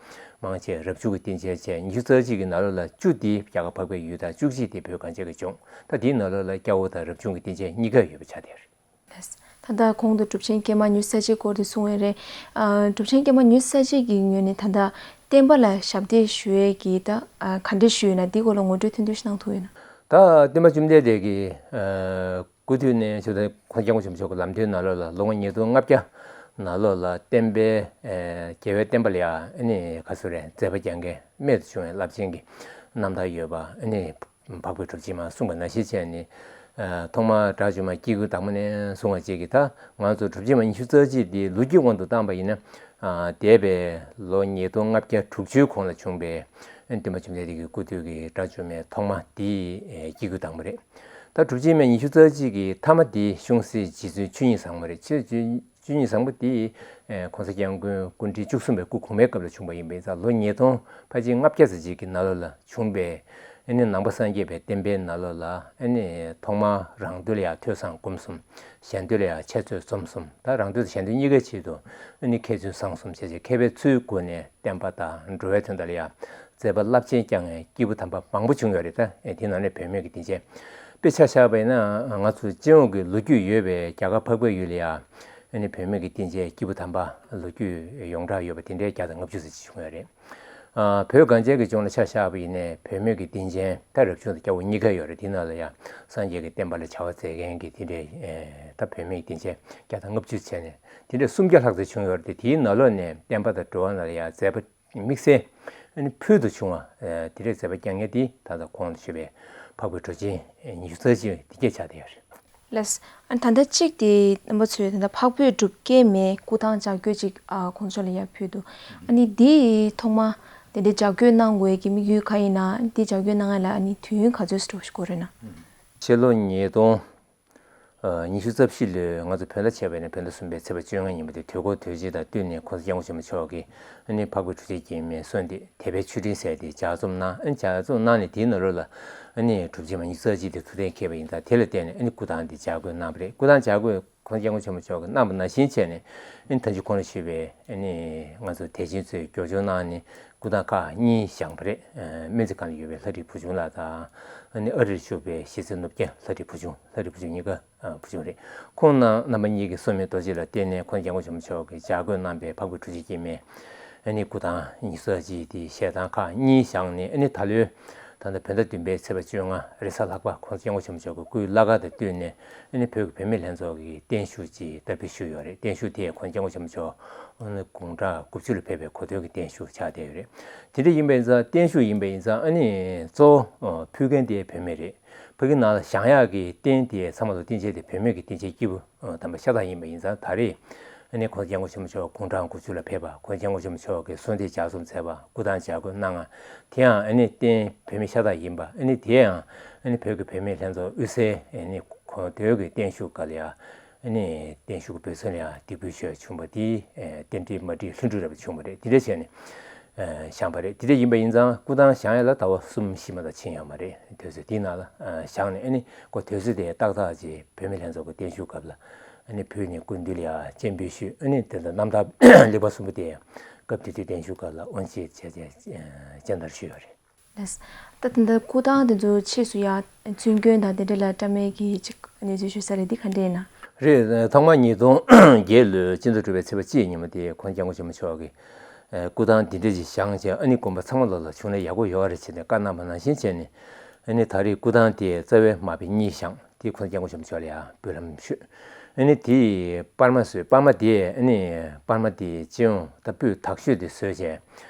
མང་ཆེ་རབ་བྱུང་གི་བསྟན་བྱ་བྱས། ཉི་ཤུ་རྩ་གཅིག་གི་ནང་ལོགས་ལ་བཅུ་དེ་རྒྱ་གར་འཕགས་པའི་ཡུལ་དང་། བཅུ་གཅིག་དེ་བོད་གངས་ཅན་གྱི་ལྗོངས། ད་དེའི་ནང་ལོགས་ལ་སྐྱ་བོ་དང་རབ་བྱུང་གི་བསྟན་བྱ་གཉིས་ཀ་ཡོད་པ་ཆགས་བསྡད་ཡོད་རེད། ད་ལྟ་གོང་དུ་གྲུབ་ཆེན་སྐྱེས་མ་ཉི་ཤུ་རྩ་གཅིག་སྐོར་དེ་གསུངས་ཡོད་རེད། ཨ་གྲུབ་ཆེན་སྐྱེས་མ་ཉི་ཤུ་རྩ་གཅིག་གི་ངོས་ནས་ད་ལྟ་བསྟན་པ་ལ་ཞབས་འདེགས་ཞུ་ཡས་ཀྱི་ད་ཨ་ག་འདྲ་ཞུས་ཡོད་ན། འདི་སྐོར་ལ་ངོ་སྤྲོད་ཐུང་ཐུང་ཞིག་གནང་ཐུབ་ཡོད་ན། ད་སྟོན་པ་བཅོམ་ལྡན་འདས་ཀྱི་ཨ་སྐུ་དུས་ནས་བྱུང་སྟེ་ཁོང་སྐྱབས་མགོན་ཆེན་པོ་མཆོག་གི་ལམ་སྟོན་ནང་ལོགས་ལ་ལོ་ངོ་ཉིས་སྟོང་ལྔ་བརྒྱ་ནང་ལོགས་ལ་བསྟན་པའི་ཨ་རྒྱལ་བའི་བསྟན་པ་ལ་ཡང་ཨ་ནི་ག་ཚོད་རེད། མཛད་པ་རྒྱག་མཁན་རྨད་དུ་བྱུང་བའི་རླབས་ཆེན་གྱི་རྣམ་ཐར་ཡོད་པ། ཨ་ནི་འཕགས་པའི་གྲུབ་ཆེན་མ་གསུངས་པ་ནང་བཞིན་བྱས་ནས། ཨ་ཐོག་མར་དགྲ་བཅོམ་མ་སྐྱེ་དགུའི་བདག་མོ་ནས་བཟུང་བ་བཅས་ཀྱིས། ད་ང་ཚོ་གྲུབ་ཆེན་མ་ཉི་ཤུ་རྩ་གཅིག་འདི་ལོ་རྒྱུས་དབང་དུ་བཏང་པ་ཡིན་ན། ཨ་འདས་པའི་ལོ་ཉིས་སྟོང་ལྔ་བརྒྱ་དྲུག་ཅུའི་གོང་ལ་བྱུང་བའི་སྟོན་པ་བཅོམ་ལྡན་འདས་ཀྱི་སྐུ་དུས་ཀྱི་དགྲ་བཅོམ་མའི་ཐོག་མ་འདི་སྐྱེ་དགུའི་བདག་མོ་རེད། ད་གྲུབ་ཆེན་མ་ཉི་ཤུ་རྩ་གཅིག་གི་ཐ་མ་འདི་གཤོང་སྲས་རྗེ་བཙུན་ཆོས་ཉིད་བཟང་པོ་རེད། ཆོས་ཆོས་ཆོས་ཉིད་བཟང་པོ་དེ་ཨེ་གོང་ས་སྐྱབས་མགོན་སྐུ་ཕྲེང་བཅུ་གསུམ་པའི་སྐུ་གོང་མའི་སྐབས་ལ་བྱུང་བ་ཡིན་པ་ཡིན་ཙང་། ལོ་ཉིས་སྟོང་ཕལ་ཆེར་ལྔ་བརྒྱ་ཙམ་ཅིག་གི་ནང་ལོགས་ལ་བྱུང་བའི་ ཨ་ནི་ནང་པ་སངས་རྒྱས་པའི་བསྟན་པའི་ནང་ལོགས་ལ་ཨ་ནི་ཐོག་མར་རང་དོན་ལ་ཡང་ཐོས་བསམ་སྒོམ་གསུམ། གཞན་དོན་ལ་ཡང་འཆད་རྩོད་རྩོམ་གསུམ། ད་རང་དོན་དང་གཞན་དོན་གཉིས་ཀའི་ཆེད་དུ་ཨ་ནི་མཁས་བཙུན་བསྲུང་གསུམ་བྱས་བྱས་མཁས་པའི་ཚུལ་བཀོད་ནས་བསྟན་པ་དང་འགྲོ་བའི་དོན་དག་ལ་ཡང་མཛད་པ་རླབས་ཆེན་བསྐྱངས་མཁན་སྐྱེས་བུ་དམ་པ་མང་པོ་བྱུང་ཡོད་རེད། ད་དེའི་ནང་ནས་བུད་མེད་ཀྱི་སྡིངས་ཆའི་དཔེ་ཆ་བཞག་པ་ཡིན་ན་ང་ཚོ་སྤྱི་ཡོངས་ཀྱི་ལོ་རྒྱུས་ཡོད་པའི་རྒྱ་གར་འཕགས་པའི་ཡུལ་ལ་ཡང་ཨ་ནི་བུད་མེད་ཀྱི་སྡིངས་ཆའི་སྐྱེས་བུ་དམ་པ་ལོ་རྒྱུས་ཡོངས་གྲགས་ཡོད་པ་དེ་འདྲའི་བརྒྱ་དང་ལྔ་བཅུ་ཙམ་ཅིག་བྱུང་ཡོད་རེད། ཨ། བོད་གངས་ཅན་གྱི་ལྗོངས་ལ་ཆ་བཞག་པ་ཡིན་ནའི་བུད་མེད་ཀྱི་སྡིངས་ཆའི་ད་རབ་བྱུང་དང་སྐྱ་བོ་གཉིས་ཀ་ཡོད་རེད། དེའི་ནང་ལ་ཡང་སངས་རྒྱས་ཀྱི་བསྟན་པ་ལ་བྱ་བ་མཛད་མཁན་གྱི་དེ་འདྲའི་ཨེ། ད་བུད་མེད་ཀྱི་སྡིངས་ཆའི་བརྒྱ་དང་ལྔ་བཅུ་བྱས་ནས་དེ་འདྲའི་སུམ་བརྒྱ་ལྷག་ཙམ་བྱུང་ཡོད་རེད་དེ། དེའི་ནང་ལོགས་ནས་བསྟན་པ་དང་འགྲོ་བ་ནང་ལ་ཡང་མཛད་པ་དམིགས་བསལ་ཨ་ནི་ཕུལ་དུ་བྱུང་བ་དེ་འདྲའི་མཛད་པ་བསྐྱངས་མཁན་དེ་ད་ལྟ་གོང་དུ་ཞུས་པའི་འཕགས་བོད་གྲུབ་ཆེན་ཉི་ཤུ་རྩ་གཅིག་དེ་སྐད་ཆགས་བསྡད་ཡོད་རེད། ལགས། ཨ་ནི་ད་ལྟ་གཅིག་དེ་རྣམ་པ་ཚོས་ད་ལྟ་འཕགས་བོད་སྒྲུབ་སྐྱེལ་མའི་སྐུ་ཐང་ལྗགས་བཀོད་ཅིག་ཨ། ཁོང་ཚོ་ལ་ཡར་ཕུལ་འདུག་ཨ་ནི་འདི་ཐོག་མ་དེ་འདྲའི་ལྗགས་བཀོད་གནང་དགོས་ཀྱི་དམིགས་ཡུལ་ག་ཡིན་ན། འདི་ལྗགས་བཀོད་གནང་ཡ་ལ་ཨ་ནི་དུས་ཡུན་ག་ཚོད་ཙམ་འགྲོ་གི་རེད་ན། ཕྱི་ལོ་ཉིས་སྟོང་ཉི་ཤུ་རྩ་བཞི་ལོའི་ང་ཚོ་བོད་ཟླ་ཕྱེད་པ་ནས་བོད་ཟླ་གསུམ་པའི་ཚེས་པ་བཅོ་ལྔ་ཉིན་མོ་དེ་དུས་འཁོར་དུས་ཆེན་དང་བསྟུན་ནས་༸གོང་ས་༸སྐྱབས་མགོན་ཆེན་པོ་མཆོག་གིས་ཨ་ནི་འཕགས་བོད་གྲུབ་ཆེན་སྐྱེལ་མའི་གསོལ་འདེབས་དད་པའི་མཆོད་སྤྲིན་ཟེར་དེ་ལྗགས་རྩོམ་གནང་། ཨ་ནི་ལྗགས་རྩོམ་གནང་ནས་དེའི་ནང་ལོགས་ལ་ཨ་ནི་གྲུབ་ཆེན་མ་ཉི་ཤུ་རྩ་གཅིག་དེ་ཐུགས་གཏན་འཁེལ་བ་ཡིན་ཙང་། དེ་ལ་བརྟེན་ནས་ཨ་ནི་སྐུ་ཐང་དེ་ལྗགས་བཀོད་གནང་བ་རེད། སྐུ་ཐང་ལྗགས་བཀོད་༸གོང་ས་༸སྐྱབས་མགོན་ཆེན་པོ་མཆོག་གིས་གནང་བ་ནང་བཞིན་བྱས་ནས་ཨ་ནི་ད་ཅི་གོང་ལ་ཞུས་པའི་ཨ་ནི་ང་ཚོ་དད་ཅན་ཚོས་སྐྱོར་སྦྱོང་གནང་ནས་སྐུ་ཐང་ཁག་གཉིས་བཞེངས་པ་རེད། ཨ། སྨན་རྩིས་ཁང་ལ་ཡོད་པའི་ལྷ་བྲིས་བུ་ཆུང་ལགས་དང་། ཨ་ནི་ཨ་རིར་བཞུགས་པའི་གཞིས་རྩེ་ནུབ་བརྒྱ་ལྷ་བྲིས་བུ་ཆུང་། ལྷ་བྲིས་བུ་ཆུང་གཉིས་ཀ་ཨ། བུ་ཆུང་རེད། ཁོང་རྣམ་རྣམ་པ་གཉིས་ཀྱིས་གསོལ་སྨན་རྡོ་རྗེ་ལ་བརྟེན་ནས་༸གོང་ས་༸སྐྱབས་མགོན་ཆེན་པོ་མཆོག་གིས་ལྗགས་བཀོད་གནང་བའི་འཕགས་བོད་གྲུབ་ཆེན་སྐྱེལ་མའི་ཨ་ནི་སྐུ་ཐང་ཉི་ཤུ་རྩ་གཅིག་དེ་བཞེངས་སྟངས་ཁག་གཉིས་བཞེངས་ནས། ཨ་ནི་ད་ལོའི་ད་ལྟ་བོད་ཟླ་བདུན་པའི་ཚེས་པ་བཅོ་ལྔ་རེས་གཟའ་ལྷག་པ་༸གོང་ས་༸སྐྱབས་མགོན་ཆེན་པོ་མཆོག་གི་སྐུའི་བླ་སྐར་དང་བསྟུན་ནས་ཨ་ནི་བོད་ཀྱི་བུད་མེད་ལྷན་ཚོགས་ཀྱི་བརྟན་བཞུགས་ཅིག་བསྟར་འབུལ་ཞུས་ཡོད་རེད། བརྟན་བཞུགས་དེ་༸གོང་ས་༸སྐྱབས་མགོན་ཆེན་པོ་མཆོག་ཨ་ནི་དགུང་གྲངས་དགུ་བཅུ་ལ་ཕེབས་པའི་གོ་སྟོན་གྱི་བརྟན་བཞུགས་ཆགས་བསྡད་ཡོད་རེད། དེ་འདྲ་ཡིན་པ་ཡིན་ཙང་། བརྟན་བཞུགས་ཡིན་པ་ཡིན་ཙང་ཨ་ནི་གཙོ་བོ་ཕུལ་མཁན་དེ་བུད་མེད་རེད། ཕ་གི་ནང་ལ་བཞེངས་ཡག་གི་རྟེན་དེ་ཚང་མ་ལ་བརྟེན་བྱས་དེ་བུད་མེད་ཀྱི་རྟེན་ཆེན་སྐྱེས་བུ་དམ་པ་ཤ་སྟག་ཡིན་པ་ཡིན་ཙང་། ད་རེས་ཨ་ནི་༸གོང་ས་༸སྐྱབས་མགོན་ཆེན་པོ་མཆོག་དགུང་གྲངས་དགུ་བཅུ་ལ་ཕེབས་པ།༸གོང་ས་༸སྐྱབས་མགོན་ཆེན་པོ་མཆོག་གིས་གསོལ་འདེབས་ལྗགས་རྩོམ་མཛད་པ། སྐུ་ཐང་ལྗགས་བཀོད་གནང་བ་དེ་ཡང་ཨ་ནི་རྟེན་བུད་མེད་ཤ་སྟག་ཡིན་པ། ཨ་ནི་དེ་ཡང་ཨ་ནི་བོད་ཀྱི་བུད་མེད་ལྷན་ཚོགས་དབུས་སའི་ཨ་ནི་གོ་སྟོན་གྱི་བརྟན་བཞུགས་སྐབས་ལ་ཡང་ཨ་ནི་བརྟན་བཞུགས་ཀྱི་འབུལ་ཚུལ་ལ་ཡང་འདེགས་འབུལ་ཞུ་ཡ་བྱུང་བ་དེ་རྟེན་འབྲེལ་མ་འགྲིག་ལྷུན་གྲུབ་རེད་པ་བྱུང་བ་རེད། དེ་འདྲ་བྱས་ནས་བཞེངས་པ་རེད། དེ་འདྲ་ཡིན་པ་ཡིན་ཙང་སྐུ་ཐང་བཞེངས་ཡ་ལ་ཟླ་བ་གསུམ་བཞི་མ་གཏོགས་ཕྱིན་ཡོད་མ་རེད། དུས་ཚོད་དེའི་ནང་ལ་བཞེངས་ནས། ཨ་ནི་ཁོ་དུས་ཚོད་དེ་ཏག་ཏག་ཅིག་བུད་མེད་ལྷན་ཚོགས་ཀྱི་བརྟན་བཞུགས་སྐབས་ལ་ཨ་ནི་ཕུལ་ནས་སྐུ་མདུན་ལ་ཡང་སྤྱན་འབུལ་ཞུས། ཨ་ནི་དེ་ལྟར་རྣམ་ཐར་ལེགས་པར་གསུངས་པ་དེ་ཡང་སྐབས་དེ་དུས་བརྟན་བཞུགས་སྐབས་ལ་དབུ་འབྱེད་བྱས་བྱས་སྤྱན་བསྟར་ཞུས་ཡོད་རེད། ལགས། ད་ད་ལྟ་སྐུ་ཐང་དེ་ཚོ་ཕྱིས་སུ་ཡང་བཙུན་དགོན་དང་དེ་འདྲ་ལ་བཀྲམ་མེད་ཀྱི་ཅིག་གནས་ཚུལ་ཞུ་ས་རེད། འདི་ག་འདྲ་ཡིན་ན། རེད། ཐོག་མར་ཉིས་སྟོང་བརྒྱད་ལོའི་སྤྱི་ཟླ་དྲུག་པའི་ཚེས་པ་གཅིག་ཉིན་མོ་དེ་༸གོང་ས་༸སྐྱབས་མགོན་ཆེན་པོ་མཆོག་གིས་ཨ། སྐུ་ཐང་འདི་འདྲ་ཞིག་བཞེངས་བྱས། ཨ་ནི་དགོན་པ་ཚང་མ་ལོགས་ལ་བྱུང་ན་ཡག་པོ་ཡོད་རེད་ཅེས་ནས་བཀའ་གནང་བ་ནང་བཞིན་བྱས་ནས། ཨ་ནི་ད་རེས་སྐུ་ཐང་དེ་རྩ་བའི་མ་དཔེ་གཉིས་བཞེངས་ཏེ་༸གོང་ས་༸སྐྱབས་མགོན་ཆེན་པོ་མཆོག་ལ་ཡང་འབུལ་ལམ་ཞུས། ཨ་ནི་དེ་པར་མ་བཟོས། པར་མ་དེ་ཨ་ནི་པར་མ་དེ་སྤྱི་ཡོངས་ད་སྤུས་དག་ཤོས་དེ་བཟོས་བྱས།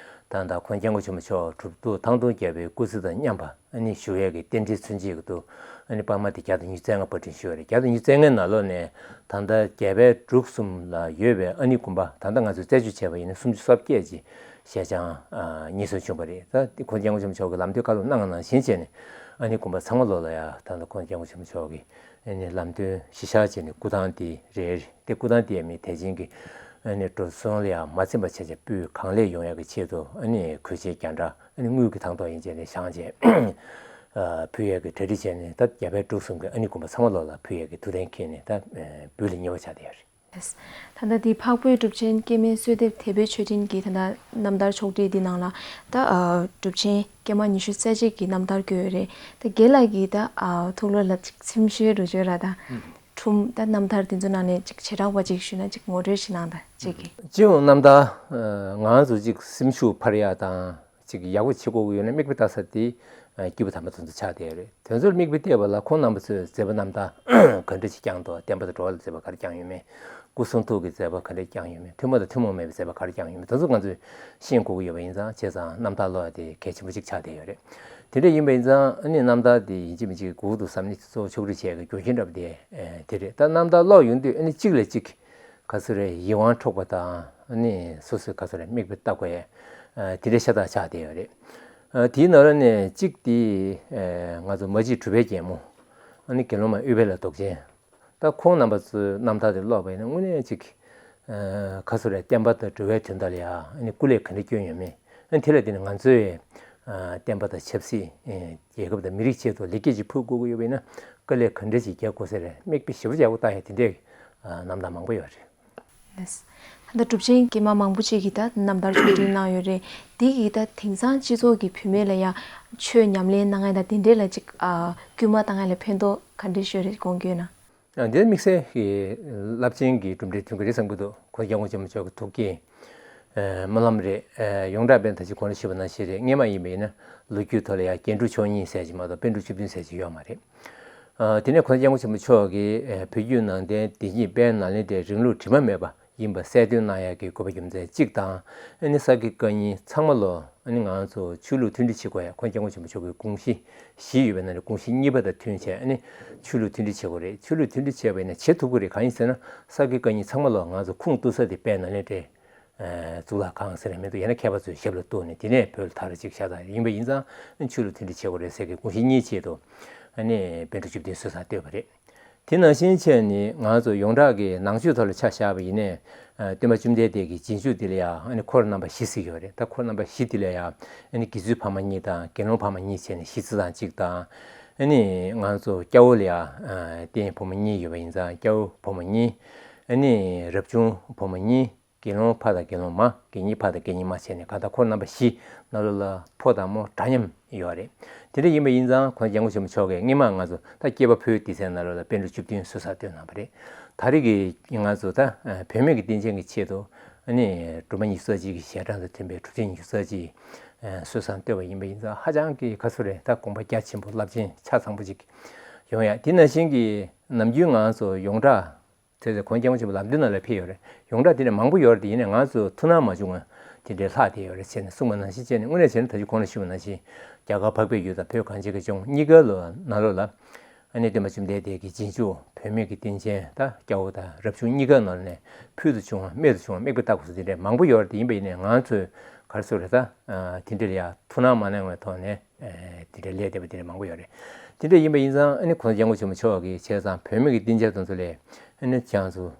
ད་ད་༸གོང་ས་༸སྐྱབས་མགོན་ཆེན་པོ་མཆོག་གྲུབ་ཐོབ་ཐང་སྟོང་རྒྱལ་པོའི་སྐུ་ཚེ་དང་མཉམ་པ་ཨ་ནི་བཞུགས་ཡས་ཀྱི་རྟེན་འབྲེལ་མཚོན་བྱེད་ཀྱི་ཐོག་ཨ་ནི་པར་མ་དེ་བརྒྱ་དང་ཉི་ཤུ་རྩ་ལྔ་པར་སྐྲུན་ཞུས་པ་རེད། བརྒྱ་དང་ཉི་ཤུ་རྩ་ལྔའི་ནང་ལོགས་ནས་ད་ལྟ་རྒྱ་བལ་འབྲུག་གསུམ་ལ་ཡོད་པའི་ཨ་ནི་དགོན་པ་ད་ལྟ་ང་ཚོས་རྩད་གཅོད་བྱས་པ་ཡིན་ན་སུམ་ཅུ་སོ་བརྒྱད་ཅིག་ཞལ་བྱང་ཨ། རྙེད་སོན་བྱུང་བ་རེད། ད་༸གོང་ས་༸སྐྱབས་མགོན་ཆེན་པོ་མཆོག་གིས་ལམ་སྟོན་བཀའ་སློབ་གནང་བ་ནང་བཞིན་བྱས་ནས་ཨ་ནི་དགོན་པ་ཚང་མ་ལོགས་ལ་ཡང་ད་ལྟ་༸གོང་ས་༸སྐྱབས་མགོན་ཆེན་པོ་མཆོག་གིས་ཨ་ནི་ལམ་སྟོན་གཞི་བཞག་བྱས་ནས་སྐུ་ཐང་དེ་རེད། དེ་སྐུ་ཐང་དེ་ཡང་མི་དད་ཅན་གྱི་ཨ་ནི་འགྲོ་སོང་ལ་ཡང་མ་ཚིམ་པ་བྱས་བྱས་སྤུས་གང་ལེགས་ཡོང་ཡག་གི་ཆེད་དུ་ཨ་ནི་གོས་ཆེན་རྒྱང་གྲགས་ཨ་ནི་དངུལ་གྱི་ཐང་ཐོག་ཡིན་བྱས་ནས་བཞེངས་བྱས་ཨ། ཕུལ་ཡག་གི་གྲ་སྒྲིག་བྱས་ནས། ད་རྒྱ་བལ་འབྲུག་གསུམ་གྱི་ཨ་ནི་དགོན་པ་ཚང་མ་ལོགས་ལ་ཕུལ་ཡག་གི་ཐུགས་གཏན་འཁེལ་ནས་ད་འབུལ་ལ་ཉེ་བ་ཆགས་བསྡད་ཡོད་རེད། ད་ལྟ་འདི་འཕགས་བོད་གྲུབ་ཆེན་སྐྱེལ་མའི་གསོལ་འདེབས་དད་པའི་མཆོད་སྤྲིན་གྱི་ད་ལྟ་རྣམ་ཐར་ཕྱོགས་བསྒྲིགས་འདི་ནང་ལ་ད་ཨ། གྲུབ་ཆེན་སྐྱེལ་མ་ཉི་ཤུ་རྩ་གཅིག་གི་རྣམ་ཐར་བཀོད་ཡོད་རེད། ད་རྒན་ལགས་ཀྱིས་ད་ཨ། ཐུགས་ལོ་ལ་ཅིག་ཚིམ་ཤོས་རུ་བརྗོད་ར་དང་། ཁྲུམ་ད་རྣམ་ཐར་འདི་ཚོ་ནང་ནས་ཅིག་བྱེ་བྲག་པ་ཅིག་ཞུས་ན་ཅིག་ངོ་སྤྲོད་ཞིག་གནང་དང་ཅིག་གི། སྤྱི་ཡོངས་རྣམ་ཐར་ང་ཚོ་ཅིག་སེམས་ཤུགས་འཕར་ཡག་དང་། ཅིག་ཡག་པོ་བྱེད་དགོས་ཀྱི་ཡོད་ན་མིག་དཔེ་ལྟ་ས་དེ་སྐྱེས་བུ་དམ་པ་དེ་ཚོ་ཆགས་བསྡད་ཡོད་རེད། དེ་ཚོར་མིག་དཔེ་བལྟས་པ་ལ་ཁོང་རྣམ་པ་ཚོས་མཛད་པ་རྣམ་དག་ག་འདྲ་ཞིག་བསྐྱངས་འདུག་བསྟན་པ་དང་འགྲོ་བ་ལ་མཛད་པ་ག་རེ་བསྐྱངས་ཡོད་མེད། སྐུ་གསུང་ཐུགས་ཀྱི་མཛད་པ་ག་འདྲ་བསྐྱངས་ཡོད་མེད། ཐུན་མོང་དང་ཐུན་མོང་མེད་པའི་མཛད་པ་ག་རེ་བསྐྱངས་ཡོད་མེད། དེ་ཚོ་ང་ཚོས་ཤེས་དགོས་ཀྱི་ཡོད་པ་ཡིན་ཙང་། བྱས་ཙང་རྣམ་ཐར་ཀློག་ཡ་དེ་གལ་ཆེན་པོ་ཞིག་ཆགས་བསྡད་ཡོད་རེད། དེ་འདྲ་ཡིན་པ་ཡིན་ཙང་ཨ་ནི་རྣམ་ཐར་དེ་ཡིན་གཅིག་མིན་གཅིག་གུ་དུ་བསམ་ནི་གཙོ་བོ་ཕྱོགས་སྒྲིག་བྱས་ཀྱི་རྒྱུ་རྐྱེན་འདྲ་པོ་དེ་དེ་རེད། ད་རྣམ་ཐར་ཀློག་ཡོང་དུས་ཨ་ནི་གཅིག་ལས་གཅིག་ག་ཚོད་རེད། ཡིད་དབང་འཕྲོག་པ་དང་ཨ་ནི་སོ་སོའི་ག་ཚོད་རེད། མིག་དཔེ་ལྟ་དགོས་ཡ་དེ་འདྲའི་ཤ་སྟག་ཆགས་བསྡད་ཡོད་རེད། དེའི་ནང་ལ་ནས་གཅིག་དེ་ང་ཚོ་མ་གཅིག་གྲུབ་པའི་རྒྱལ་མོ། ཨ་ནི་དགེ་སློང་མ་ཨུཏྤལ་མདོག་ཅན། ད་ཁོང་རྣམ་པ་ཚོའི་རྣམ་ཐར་དེ་ཀློག་པ་ཡིན་ན་དངོས་གནས་གཅིག་ག་ཚོད་རེད། བསྟན་པ་དང་འགྲོ་བའི་དོན་དག་ལ་ཡ་ཨ་ནི་སྐུ་ལས་ག་འདྲ་བསྐྱོན་ཡོད་མེད། ཨ་ནི་དེ་ལ་བརྟེན་ནས་ང་ཚོས་ བསྟན་པ་དང་ཆབ་སྲིད། རྒྱལ་ཁབ་དང་མི་རིགས་ཆེད་དུ་ལེགས་སྐྱེས་ཅིག་ཕུལ་དགོས་ཀྱི་ཡོད་པ་ཡིན་ན། དཀའ་ལས་ག་འདྲ་ཞིག་རྒྱག་དགོས་ཟེར་དམིགས་པ་ཞེ་པོ་ཅིག་ཡག་པོ་བཏང་ཡ་དེ་འདྲའི་རྣམ་ཐར་མང་པོ་ཡོད་རེད། ད་ལྟ་གྲུབ་ཆེན་དཀྱུས་མ་མང་པོ་ཅིག་གིས་ད་རྣམ་ཐར་ཕྱོགས་སྒྲིག་གནང་ཡོད་རེད། དེ་གིས་ད་དེང་སང་སྤྱི་ཚོགས་ཀྱི་བུད་མེད་ལ་ཡང་ཆོས་ཉམས་ལེན་གནང་ཡ་དང་དེ་འདྲའི་ལ་ཅིག་ཨ་སྐུལ་མ་བཏང་ཡ་ལ་ཕན་ཐོགས་ག་འདྲ་ཞིག་ཡོད་རེད་དགོངས་ཀྱི་ཡོད་ན། ཨ། འདིར་དམིགས་བསལ་གྱི་རླབས་ཆེན་གྱི་གྲུབ་འབྲས་ཐོན་གྱི་རེད་བསམ་གྱི་འདུག་གོང་ས་སྐྱབས་མགོན་ཆེན་པོ་མཆོག་གི་ཐུགས་བསྐྱེད་སྨོན་ལམ་རེད། ཡོངས་གྲགས་པས་ད་ཅི་གོང་ལ་ཞུས་པ་ནང་བཞིན་རེད། སྔས་མ་ཡིན་པ་ཡིན་ན་ལོ་རྒྱུས་ཐོག་ལ་ཡང་རྒྱན་དྲུག་མཆོག་གཉིས་ཟེར་གྱི་མ་གཏོགས་པཎ་གྲུབ་བཅུ་བདུན་ཟེར་གྱི་ཡོད་མ་རེད། དེ་ནས་གོང་ས་སྐྱབས་མགོན་ཆེན་པོ་མཆོག་གིས་བོད་བརྒྱུད་ནང་བསྟན་བདེན་བཞིའི་དཔལ་ནཱ་ལེནྡྲའི་རིང་ལུགས་དྲི་མ་མེད་པ་ཡིན་པ་གསལ་སྟོན་གནང་ཡག་གི་དགོས་པ་རྒྱུ་མཚན་གཅིག་དང་། ཨ་ནི་ས་དགེ་བཀའ་རྙིང་ཚང་མ་ལོ། ཨ་ནི་ང་ཚོ་ཆོས་ལུགས་མཐུན་སྒྲིལ་བྱེད་དགོས་ཡ། གོང་ས་སྐྱབས་མགོན་ཆེན་པོ་མཆོག་གི་དགོངས་གཞི་བཞི་ཡོད་པའི་ནང་ནས་དགོངས་གཞི་གཉིས་པ་དང་མཐུན་བྱས། ཨ་ནི་ཆོས་ལུགས་མཐུན་སྒྲིལ་བྱེད་དགོས་རེད། ཆོས་ལུགས་མཐུན་སྒྲིལ་བྱས་པ་ཡིན་ན་བྱེད་ཐུབ་ཀྱི་རེད། གང་ཡིན་ཟེར་ན་ས་དགེ་བཀའ་རྙིང་ཚང་མ་ལོ་ང་ཚོ་ཁུངས་གཏུགས་ས་དེ་དཔལ་ནཱ་ལེནྡྲའི་གཙུག་ལག་ཁང་ཟེར་ཡ་མི་འདུག་ཡང་ན་མཁས་པ་ཚོའི་ཞབས་ལ་གཏུགས་ནས་དེ་ནས་བོད་ལ་ཐག་རིང་ཅིག་བཞག་ད་ཡིན་པ་ཡིན་ཙང་ཆོས་ལུགས་མཐུན་སྒྲིལ་བྱེད་དགོས་རེད་ཟེར་གི་དགོངས་གཞི་གཉིས་ཆེད་དུ། ཨ་ནི་པཎ་གྲུབ་བཅུ་བདུན་སྲོལ་བཟང་བཏོད་པ་རེད། དེ་ནང་བཞིན་བྱས་ནས་ང་ཚོ་ཡོངས་གྲགས་ཀྱི་ནང་ཆོས་ཐོག་ལ་ཆ་བཞག་པ་ཡིན་ནའི། ཨ། སྟོན་པ་བཅོམ་ལྡན་འདས་ཀྱི་རྗེས་འཇུག་དེ་ལ་ཡང་ཨ་ནི་འཁོར་རྣམ་པ་བཞི་ཟེར་གྱི་ཡོད་རེད། ད་འཁོར་རྣམ་པ་བཞི་དེ་ལ་ཡང་ཨ་ནི་དགེ་ཚུལ་ཕ་མ་གཉིས་དང་དགེ་སློང་ཕ་མ་གཉིས་བྱས་ནས་བཞི་བརྩི་སྟངས་གཅིག་དང་། ཨ་ནི་ང་ཚོ་སྐྱ་བོ་ལ་ཡང་ཨ་རྟེན་བུ་མོ་གཉིས་ཡོད་པ་ཡིན་ཙང་སྐྱ་བོ་བུ་མོ་གཉིས། ཨ་ནི་རབ་བྱུང་བུ་མོ་གཉིས། དགེ་སློང་ཕ་དང་དགེ་སློང་མ། དགེ་བསྙེན་ཕ་དང་དགེ་བསྙེན་མ་བྱས་ནས་གང་ལྟར་འཁོར་རྣམ་པ་བཞི་ནང་ལོགས་ལ་ཕོ་དང་མོ་འདྲ་མཉམ་ཡོད་རེད། དེ་འདྲ་ཡིན་པ་ཡིན་ཙང་གོང་ས་སྐྱབས་མགོན་ཆེན་པོ་མཆོག་གིས་སྔོན་མ་ང་ཚོ་ད་སྐྱེས་པ་ཕོའི་སྡེ་ཚན་ནང་ལོགས་ལ་པཎ་གྲུབ་བཅུ་བདུན་སྲོལ་བཟང་བཏོད་གནང་བ་རེད། ད་རེས་ཀྱི་ང་ཚོ་ད་བུད་མེད་ཀྱི་བསྟན་བཅོས་ཀྱི་ཆེད་དུ་ཨ་ནི་སྒྲོལ་མ་ཉི་ཤུ་རྩ་གཅིག་གི་ཞལ་གྲངས་དང་མཐུན་པའི་གྲུབ་ཆེན་ཉི་ཤུ་རྩ་གཅིག་སྲོལ་བཟང་བཏོད་པ་ཡིན་པ་ཡིན་ཙང་ཧ་ཅང་གི་ག་ཚོད་རེད། ད་དགོངས་པ་རྒྱ་ཆེན་པོ་རླབས་ཆེན་ཆ་ཚང་པོ་ཅིག་ཡོང་ཡ། དེ་ནང་བཞིན་གྱི་ནམ་རྒྱུན་ང་ཚོ་ཡོངས་གྲགས་དེ་ཚོ་གོང་ས་སྐྱབས་མགོན་ཆེན་པོ་ལམ་སྟོན་ནང་ལ་ཕེབས་ཡོད་རེད། ཡོངས་གྲགས་དེ་འདྲ་མང་པོ་ཡོད་རེད། དེ་ཡིན་ནའི་ང་ཚོ་ཐུགས་སྣང་མ་བྱུང་བ་དེ་འདྲའི་ལྷག་བསྡད་ཡོད་རེད་ཟེར་ནས་གསུངས་པ་ནང་བཞིན་བྱས་ནས། དངོས་གནས་བྱས་ན་ད་ཅི་གོང་ལ་ཞུས་པ་ནང་བཞིན་རྒྱ་གར་འཕགས་པའི་ཡུལ་དང་བོད་གངས་ཅན་གྱི་ལྗོངས་གཉིས་ཀ་ལོ་ནང་ལོགས་ལ་ཨ་ནི་སྟོན་པ་བཅོམ་ལྡན་འདས་ཀྱི་རྗེས་འཇུག་བུད་མེད་ཀྱི་བསྟན་བཅོས་ད་སྐྱ་བོ་དང་རབ་བྱུང་གཉིས་ཀ་ནང་ནས་ཕུལ་དུ་བྱུང་བ་རྨད་དུ་བྱུང་བ་དམིགས་པ་བཏགས་དགོས་ས་དེ་འདྲ་མང་པོ་ཡོད་རེད། དེ་ཡིན་པ་ཡིན་ནའི་ང་ཚོས་ག་རེ་ཟེར་དགོས་རེད། ད་དེ་འདྲ་ལ་ཡ་ཐུགས་སྣང་མ་གནང་བའི་ཐོག་ནས། ཨེ། དེ་འདྲའི་ལས་འདས་པ་དེ་འདྲ་མང་པོ་ཡོད་རེད། དེ་འདྲ་ཡིན་པ་ཡིན་ཙང་ཨ་ནི་གོང་ས་སྐྱབས་མགོན་ཆེན་པོ་མཆོག་གིས་བྱས་ཙང་བུད་མེད་ཀྱི་བསྟན་བཅོས་དེ་ཚོ་ལ་ཨ་ནི་ཅང་ཚོ་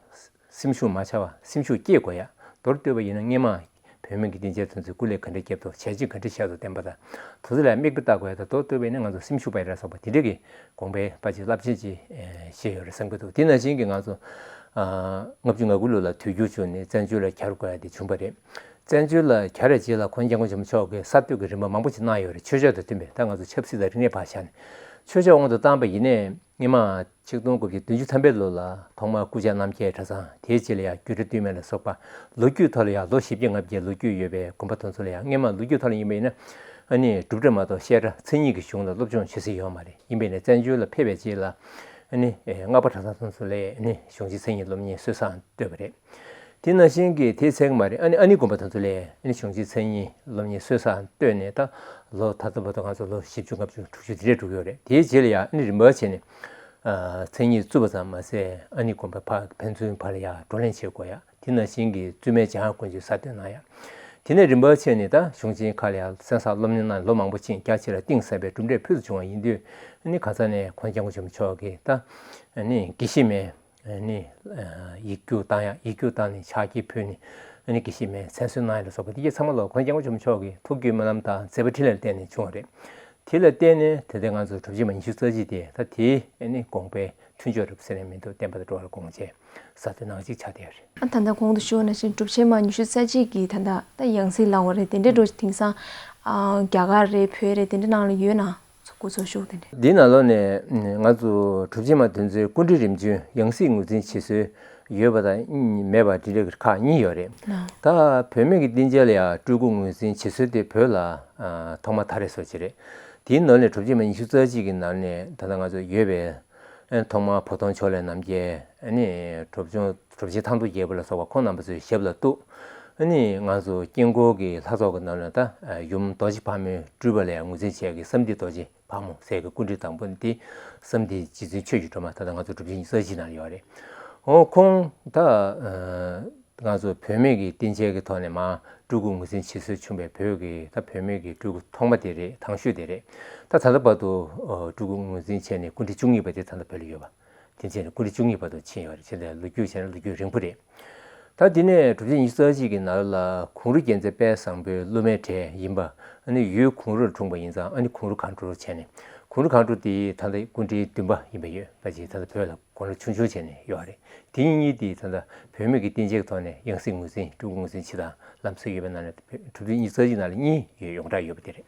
སེམས་ཤུགས་མ་ཆག་པ་སེམས་ཤུགས་སྐྱེད་དགོས་ཡ། མདོར་བསྡུས་པ་ཡིན་ན་སྔོན་མ་བུད་མེད་ཀྱི་བསྟན་བཅོས་དེ་ཚོས་སྐུ་ལས་ག་འདྲ་བརྒྱབ་འདུག་བྱས་རྗེས་ག་འདྲ་བཞག་འདུག་བསྟན་པ་དང་དེ་ཚོ་ལ་དམིགས་པ་བཏགས་དགོས་ཡ་དང་། མདོར་བསྡུས་པ་ཡིན་ན་ང་ཚོ་སེམས་ཤུགས་སྤར་ཡ་ལ་སོགས་པ་དེ་འདྲ་གི་དགོངས་པའི་དཔེ་ཆ་རླབས་ཆེན་ཅིག་ཨེ། བཞེས་ཡོད་རེད་བསམ་གྱི་འདུག་དེ་ནང་བཞིན་གྱི་ང་ཚོ་ཨ། ལྔ་བཅུ་ང་དགུ་ལོ་ལ་དུས་འགྱུར་བྱུང་ནས་བཙན་བྱོལ་ལ་གྱར་དགོས་ཡ་དེ་བྱུང་བ་རེད། བཙན་བྱོལ་ལ་གྱར་བའི་རྗེས་ལ་གོང་ས་སྐྱབས་མགོན་ཆེན་པོ་མཆོག་གིས་གསར་གཏོད་ཀྱི་རིམ་པ་མང་པོ་ཞིག་གནང་ཡོད་རེད། ཆོས་ཕྱོགས་དང་མཐུན་པའི་ད་ང་ཚོ་ཆབ་སྲིད་དང་རིག་གནས་བར་བཞག་ནས་ཆོས་ཕྱོགས་དབང་དུ་བཏང་པ་ཡིན་ནའི་སྔོན་མ་ཆིག་སྟོང་དགུ་བརྒྱ་བདུན་ཅུ་ཐམ་པའི་ལོ་ལ་ཐོག་མར་སྐུ་བཅར་རྣམ་རྒྱལ་གྲྭ་ཚང་། དེའི་རྗེས་ལ་ཡང་རྒྱུད་གྲྭ་སྟོད་སྨད་ལ་སོགས་པ་ལོ་རྒྱུས་ཐོག་ལ་ཡང་ལོ་བཞི་བརྒྱ་ལྔ་བརྒྱའི་ལོ་རྒྱུས་ཡོད་པའི་དགོན་པ་དེ་ཚོ་ལ་ཡང་། སྔོན་མ་ལོ་རྒྱུས་ཐོག་ལ་ཡིན་པ་ཡིན་ན་ཨ་ནི་སྒྲུབ་གྲྭ་མ་གཏོགས་བཤད་གྲྭ་མཚན་ཉིད་ཀྱི་གཞུང་ལ་སློབ་སྦྱོང་བྱེད་ས་ཡོད་མ་རེད། ཡིན་པས་ན་བཙན་བྱོལ་ལ་ཕེབས་པའི་རྗེས་ལ་ཨ་ནི་སྔགས་པ་གྲྭ་ཚང་དེ་ཚོ་ལ་ཨ་ནི་གཞུང་ཆེན་མཚན་ཉིད་སློབ་གཉེར་སྲོལ་བཟང་བཏོད་པ་རེད། དེ་ནང་བཞིན་གྱི་དེའི་ཚེ་མ་རེད། ཨ་ནི་ཨ་ནི་དགོན་པ་དེ་ཚོ་ལ་ཨ་ནི་གཞུང་ཆེན་མཚན་ཉིད་སློབ་གཉེར་སྲོལ་བཟང་བཏོད་ནས་ད་ལོ་ད་ལྟ་བར་དུ་ང་ཚོ་ལོ་བཞི་བཅུ་ལྔ་བཅུ་དྲུག་ཅུ་དེ་འདྲས་འགྲོ་གི་ཡོད་རེད། དེའི་རྗེས་ལ་ཡང་ཨ་ནི་རིམ་པ་བྱས་ནས་ཨ་མཚན་ཉིད་བཙུགས་པ་ཙམ་མ་ཟད་ཨ་ནི་དགོན་པ་ཕར་ཕན་ཚུན་བར་ལ་ཡང་བགྲོ་གླེང་བྱེད་དགོས་ཡ། དེ་ནང་བཞིན་གྱི་བཙུན་མའི་འཇམ་དབྱངས་དཀོན་མཆོག་གསར་བཏོད་གནང་ཡ། དེ་ནས་རིམ་པ་བྱས་ནས་ད་གཞུང་ཆེན་ཁག་ལ་ཡང་གསན་བསམ་སློབ་གཉེར་གནང་ནས་ལོ་མང་པོ་ཕྱིན། རྒྱ་ཆེ་ལ་གཏིང་ཟབ་པའི་གྲུབ་འབྲས་ཕུལ་དུ་བྱུང་བ་ཡིན་དུས་ཨ་ནི་ཁ་སང་ནས་གོང་ས་སྐྱབས་མགོན་ཆེན་པོ་མཆོག་གིས་ད་ཨ་ནི་དགེ་བཤེས་མའི་ཨ་ནི་ཡིག་རྒྱུགས་བཏང་ཡ། ཡིག་རྒྱུགས་བཏང་ནས་ཕྱག་འཁྱེར་ཕུལ་ནས་ཨ་ནི་དགེ་བཤེས་མའི་མཚན་གསོལ་གནང་ཡ་ལ་སོགས་པ་དེ་གྱད་ཚང་མ་ལོ་གོང་ས་སྐྱབས་མགོན་ཆེན་པོ་མཆོག་གི་ཐུགས་བསྐྱེད་སྨོན་ལམ་དང་མཛད་པ་འཕྲིན་ལས་ལ་བརྟེན་ནས་བྱུང་བ་རེད། དེ་ལ་བརྟེན་ནས་ད་ལྟའི་ང་ཚོ་གྲུབ་ཆེན་མ་ཉི་ཤུ་རྩ་གཅིག་དེ་ད་དེའི་ཨ་ནི་དགོངས་པའི་མཐུན་ཕྱོགས་རེད་ཟེར་ནས་མི་འདུག་བསྟན་པ་དང་འགྲོ་བ་ལ་དགོངས་བྱས་གསར་གཏོད་གནང་ཅིག་ཆགས་བསྡད་ཡོད་རེད། ཨ་ད་ལྟ་གོང་དུ་ཞུས་པ་ནང་བཞིན་གྲུབ་ཆེན་མ་ཉི་ཤུ་རྩ་གཅིག་གི་ད་ལྟ་ད་ཡང་སྲིད་ལབ་དགོས་རེད། དེ་འདྲའི་འགྲོ་དེང་སང་ཨ་རྒྱ་གར་རེད། བོད་རེད། དེ་འདྲ་ནང་ལ་ཡོད་ན་སྐུ་ཚབ་ཞུ་དེ་འདྲ། འདིའི་ནང་ལོགས་ནས་ང་ཚོ་གྲུབ་ཆེན་མ་དེ་ཚོའི་སྐུ་ཕྲེང་རིམ་བྱོན་ཡང་སྲིད་ངོས་འཛིན་བྱེད་སྲོལ་ཡོད་པ་དང་མེད་པ་དེ་འདྲའི་ཁག་གཉིས་ཡོད་རེད། ད་བུད་མེད་ཀྱི་བསྟན་བཅོས་ལ་ཡང་སྤྲུལ་སྐུ་ངོས་འཛིན་བྱེད་སྲོལ་དེ་བོད་ལ་ཨ་ཐོག་མ་ད་རེས་སོ་ཅི་རེད། དེའི་ནང་ནས་གྲུབ་ཆེན་མ་ཉི་ཤུ་རྩ་གཅིག་གི་ནང་ནས་ད་ལྟ་ང་ཚོ་ཡོད་པའི་ཨ་ཐོག་མར་བོ་དོང་ཕྱོགས་ལས་རྣམ་རྒྱལ། ཨ་ནི་གྲུབ་ཆུང་གྲུབ་ཆེན་ཐང་སྟོང་རྒྱལ་པོ་ལ་སོགས་པ་ཁོང་རྣམ་པ་ཚོའི་ཞབས་ལ་གཏུགས། ཨ་ནི་ང་ཚོ་དཀྱིལ་འཁོར་གྱི་ལྷ་ཚོགས་ཀྱི་ནང་ནས་ད་ཡུམ་རྡོ་རྗེ་ཕག་མོའི་སྤྲུལ་པ་ལ་ཡང་ངོས་འཛིན་བྱས་ཀྱི་བསམ་འདས་རྡོ་རྗེ་ཕག་མོ་ཟེར་གྱི་སྐུ་ཕྲེང་དང་པོ་འདི་བསམ་འདས་རྗེ་བཙུན་ཆོས་ཀྱི་སྒྲོན་མ། ད་ལྟ་ང་ཚོ་གྲུབ་ཆེན་ཉི་ཤུ་རྩ་གཅིག་ནང་ལ་ཡོད་རེད། འོ་ཁོང་ད་ང་ཚོ་བུད་མེད་ཀྱི་བསྟན་བཅོས་ཀྱི་ཐོག་ནས་མར་སྤྲུལ་སྐུ་ངོས་འཛིན་བྱེད་སྲོལ་བྱུང་བའི་བོད་ཀྱི་ད་བུད་མེད་ཀྱི་སྤྲུལ་སྐུ་ཐོག་མ་དེ་རེད། དང་ཤོས་དེ་རེད། ད་ད་ལྟ་བར་དུ་སྤྲུལ་སྐུ་ངོས་འཛིན་བྱས་ནས་སྐུ་ཕྲེང་བཅུ་གཉིས་པ་དེ་ད་ལྟ་བོད་ལ་ཡོད་པ། དེ་བྱས་ནས་སྐུ་ཕྲེང་བཅུ་གཉིས་བར་དུ་ཕྱིན་ཡོད་རེད། བྱས་ཙང་ལོ་རྒྱུས་བྱས་ན་ལོ་རྒྱུས་རིང་པོ་རེད། ད་དེ་ནས་གྲུབ་ཆེན་ཉི་ཤུ་རྩ་གཅིག་གི་ནང་ལ་གུང་རུ་རྒྱལ་མཚན་དཔལ་བཟང་པོའི་སློབ་མའི་གྲས་ཡིན་པ། ཨ་ནི་ཡུལ་གུང་རུར་འཁྲུངས་པ་ཡིན་ཙང་ཨ་ནི་གུང་རུ་སྒང་དྲུག་བྱས་ནས། གུང་རུ་སྒང་དྲུག་དེ་ད་ལྟ་སྐུ་ཕྲེང་བདུན་པ་ཡིན་པ་ཡོད་པ་ཅིག་ད་ལྟ་བོད་ལ་དགུང་ལོ་ཆུང་ཆུང་བྱས་ནས་ཡོད་རེད། དེ་གཉིས་དེ་ད་ལྟ་བུད་མེད་ཀྱི་བསྟན་བཅོས་ཀྱི་ཐོག་ནས་ཡང་སྲིད་ངོས་འཛིན་སྤྲུལ་སྐུ་ངོས་འཛིན་བྱེད་སྟངས་ལམ་སྲོལ་ཡོད་པའི་ནང་ནས་གྲུབ་ཆེན་ཉི་ཤུ་རྩ་གཅིག་ནང་ལ་གཉིས་ཡོད་ཡོངས་གྲགས་ཡོད་པ་དེ་རེད།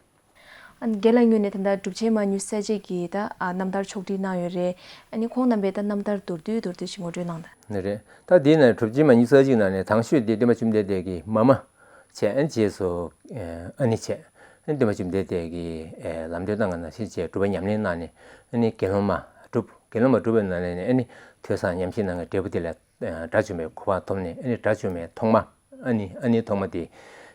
ཨ་ནི་རྒན་ལགས་ངོས་ནས་ད་ལྟ་གྲུབ་ཆེན་མ་ཉི་ཤུ་རྩ་གཅིག་གི་ད་ཨ་རྣམ་ཐར་ཕྱོགས་སྒྲིག་གནང་ཡོད་རེད། ཨ་ནི་ཁོང་རྣམ་པའི་ད་རྣམ་ཐར་མདོར་བསྡུས་མདོར་བསྡུས་ཤིག་ངོ་སྤྲོད་གནང་དང་། ནི་རེད། ད་དེའི་ནང་གྲུབ་ཆེན་མ་ཉི་ཤུ་རྩ་གཅིག་ནང་ནས་དང་ཤོས་དེ་སྟོན་པ་བཅོམ་ལྡན་འདས་ཀྱི་མ་མ་བྱས། ཨ་ནི་རྗེས་སུ་ཨ་ནི་བྱས། ཨ་ནི་སྟོན་པ་བཅོམ་ལྡན་འདས་ཀྱིས་ལམ་སྟོན་གནང་བ་ནང་བཞིན་བྱས་སྒྲུབ་པ་ཉམས་ལེན་གནང་ནས། ཨ་ནི་དགེ་སློང་མ་གྲུབ། དགེ་སློང་མ་གྲུབ་པའི་ནང་ནས་ཨ་ནི་ཐོས་བསམ་ཉམས་བཞེས་གནང་བའི་འབྲས་བུ་དེ་ལ་དགྲ་བཅོམ་པའི་གོ་འཕང་ཐོབ་ནས། ཨ་ནི་དགྲ་བཅོམ་པའི་ཐོག་མ། ཨ་ནི་ཨ་ནི་ཐོག་མ་དེ་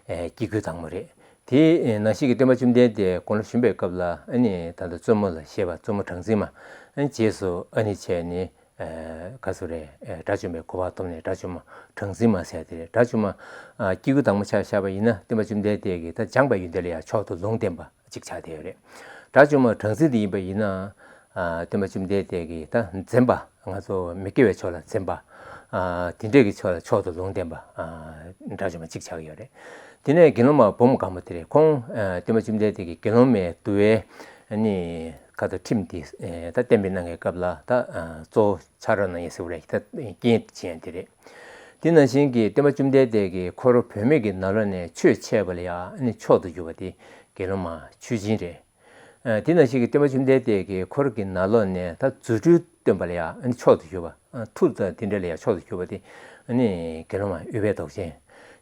ཨེ་སྐྱེ་དགུའི་བདག་མོ་རེད། དེ་ནང་བཞིན་གྱི་སྟོན་པ་བཅོམ་ལྡན་འདས་དགུང་ལོ་གཞོན་པའི་སྐབས་ལ་ཨ་ནི་ད་ལྟ་བཙུན་མོ་ལ་བཞེས་པ་བཙུན་མོ་གྲངས་འཛིན་མ། ཨ་ནི་རྗེས་སུ་ཨ་ནི་བྱས་ནས་ཨེ་ག་ཟེར་རེད། ཨེ་དགྲ་བཅོམ་པའི་གོ་འཕང་ཐོབ་ནས་དགྲ་བཅོམ་མ་གྲངས་འཛིན་མ་ཟེར་དེ་རེད། དགྲ་བཅོམ་མ་ཨ་སྐྱེ་དགུའི་བདག་མོ་ཆ་བཞག་པ་ཡིན་ན་སྟོན་པ་བཅོམ་ལྡན་འདས་ཀྱིས་ད་སྦྱངས་པའི་ཡོན་ཏན་ལ་ཡང་མཆོག་ཏུ་ལུང་བསྟན་པ་གཅིག་ཆགས་བསྡད་ཡོད་རེད། དགྲ་བཅོམ་མ་གྲངས་འཛིན་དེ་ཡིན་པ་ཡིན་ན། ཨ་སྟོན་པ་བཅོམ་ལྡན་འདས་ཀྱིས་ད་འཛེམ་པ། ང་ཚོ་མི་དགེ་བའི་ཕྱོགས་ལ་འཛེམ་པ། ཨ་དེ་འདྲས་ཀྱི་ཕྱོགས་ལ་མཆོག་ཏུ་ལུང་བསྟན་པ། ཨ་དགྲ་བཅོམ་མ་གཅིག་ཆགས་ཀྱི་ཡོད་རེད། དེ་ནས་དགེ་སློང་མ་འབུམ་སྒང་པོ་དེ་རེད། ཁོང་ཨ་སྟོན་པ་བཅོམ་ལྡན་འདས་ཀྱིས་དགེ་སློང་མའི་འདུལ་བའི་ཨ་ནི་ཁ་ཐུག་ཁྲིམས་དེ་ཨ་ད་གཏན་འབེབས་གནང་བའི་སྐབས་ལ་ད་ཨ་གཙོ་བོ་ཕྱག་རོགས་གནང་ཡས་ཟེར་བ་རེད། ད་རྐྱེན་བྱས་དེ་རེད། དེ་ནང་བཞིན་གྱི་སྟོན་པ་བཅོམ་ལྡན་འདས་ཀྱིས་འཁོར་བུད་མེད་ཀྱི་ནང་ལོགས་ནས་ཆོས་འཆད་པ་ལ་ཡང་ཨ་ནི་མཆོག་ཏུ་གྱུར་པ་དེ་དགེ་སློང་མ་ཆོས་སྦྱིན་རེད། ཨ་དེ་ནང་བཞིན་གྱི་སྟོན་པ་བཅོམ་ལྡན་འདས་ཀྱིས་འཁོར་གྱི་ནང་ལོགས་ནས་ད་རྫུ་འཕྲུལ་སྟོན་པ་ལ་ཡང་ཨ་ནི་མཆོག་ཏུ་གྱུར་པ། ཨ་མཐུ་དང་དེ་འདྲ་ལ་ཡང་མཆོག་ཏུ་གྱུར་པ་དེ་ཨ་ནི་དགེ་སློང་མ་ཨུཏྤལ་མདོག་ཅན།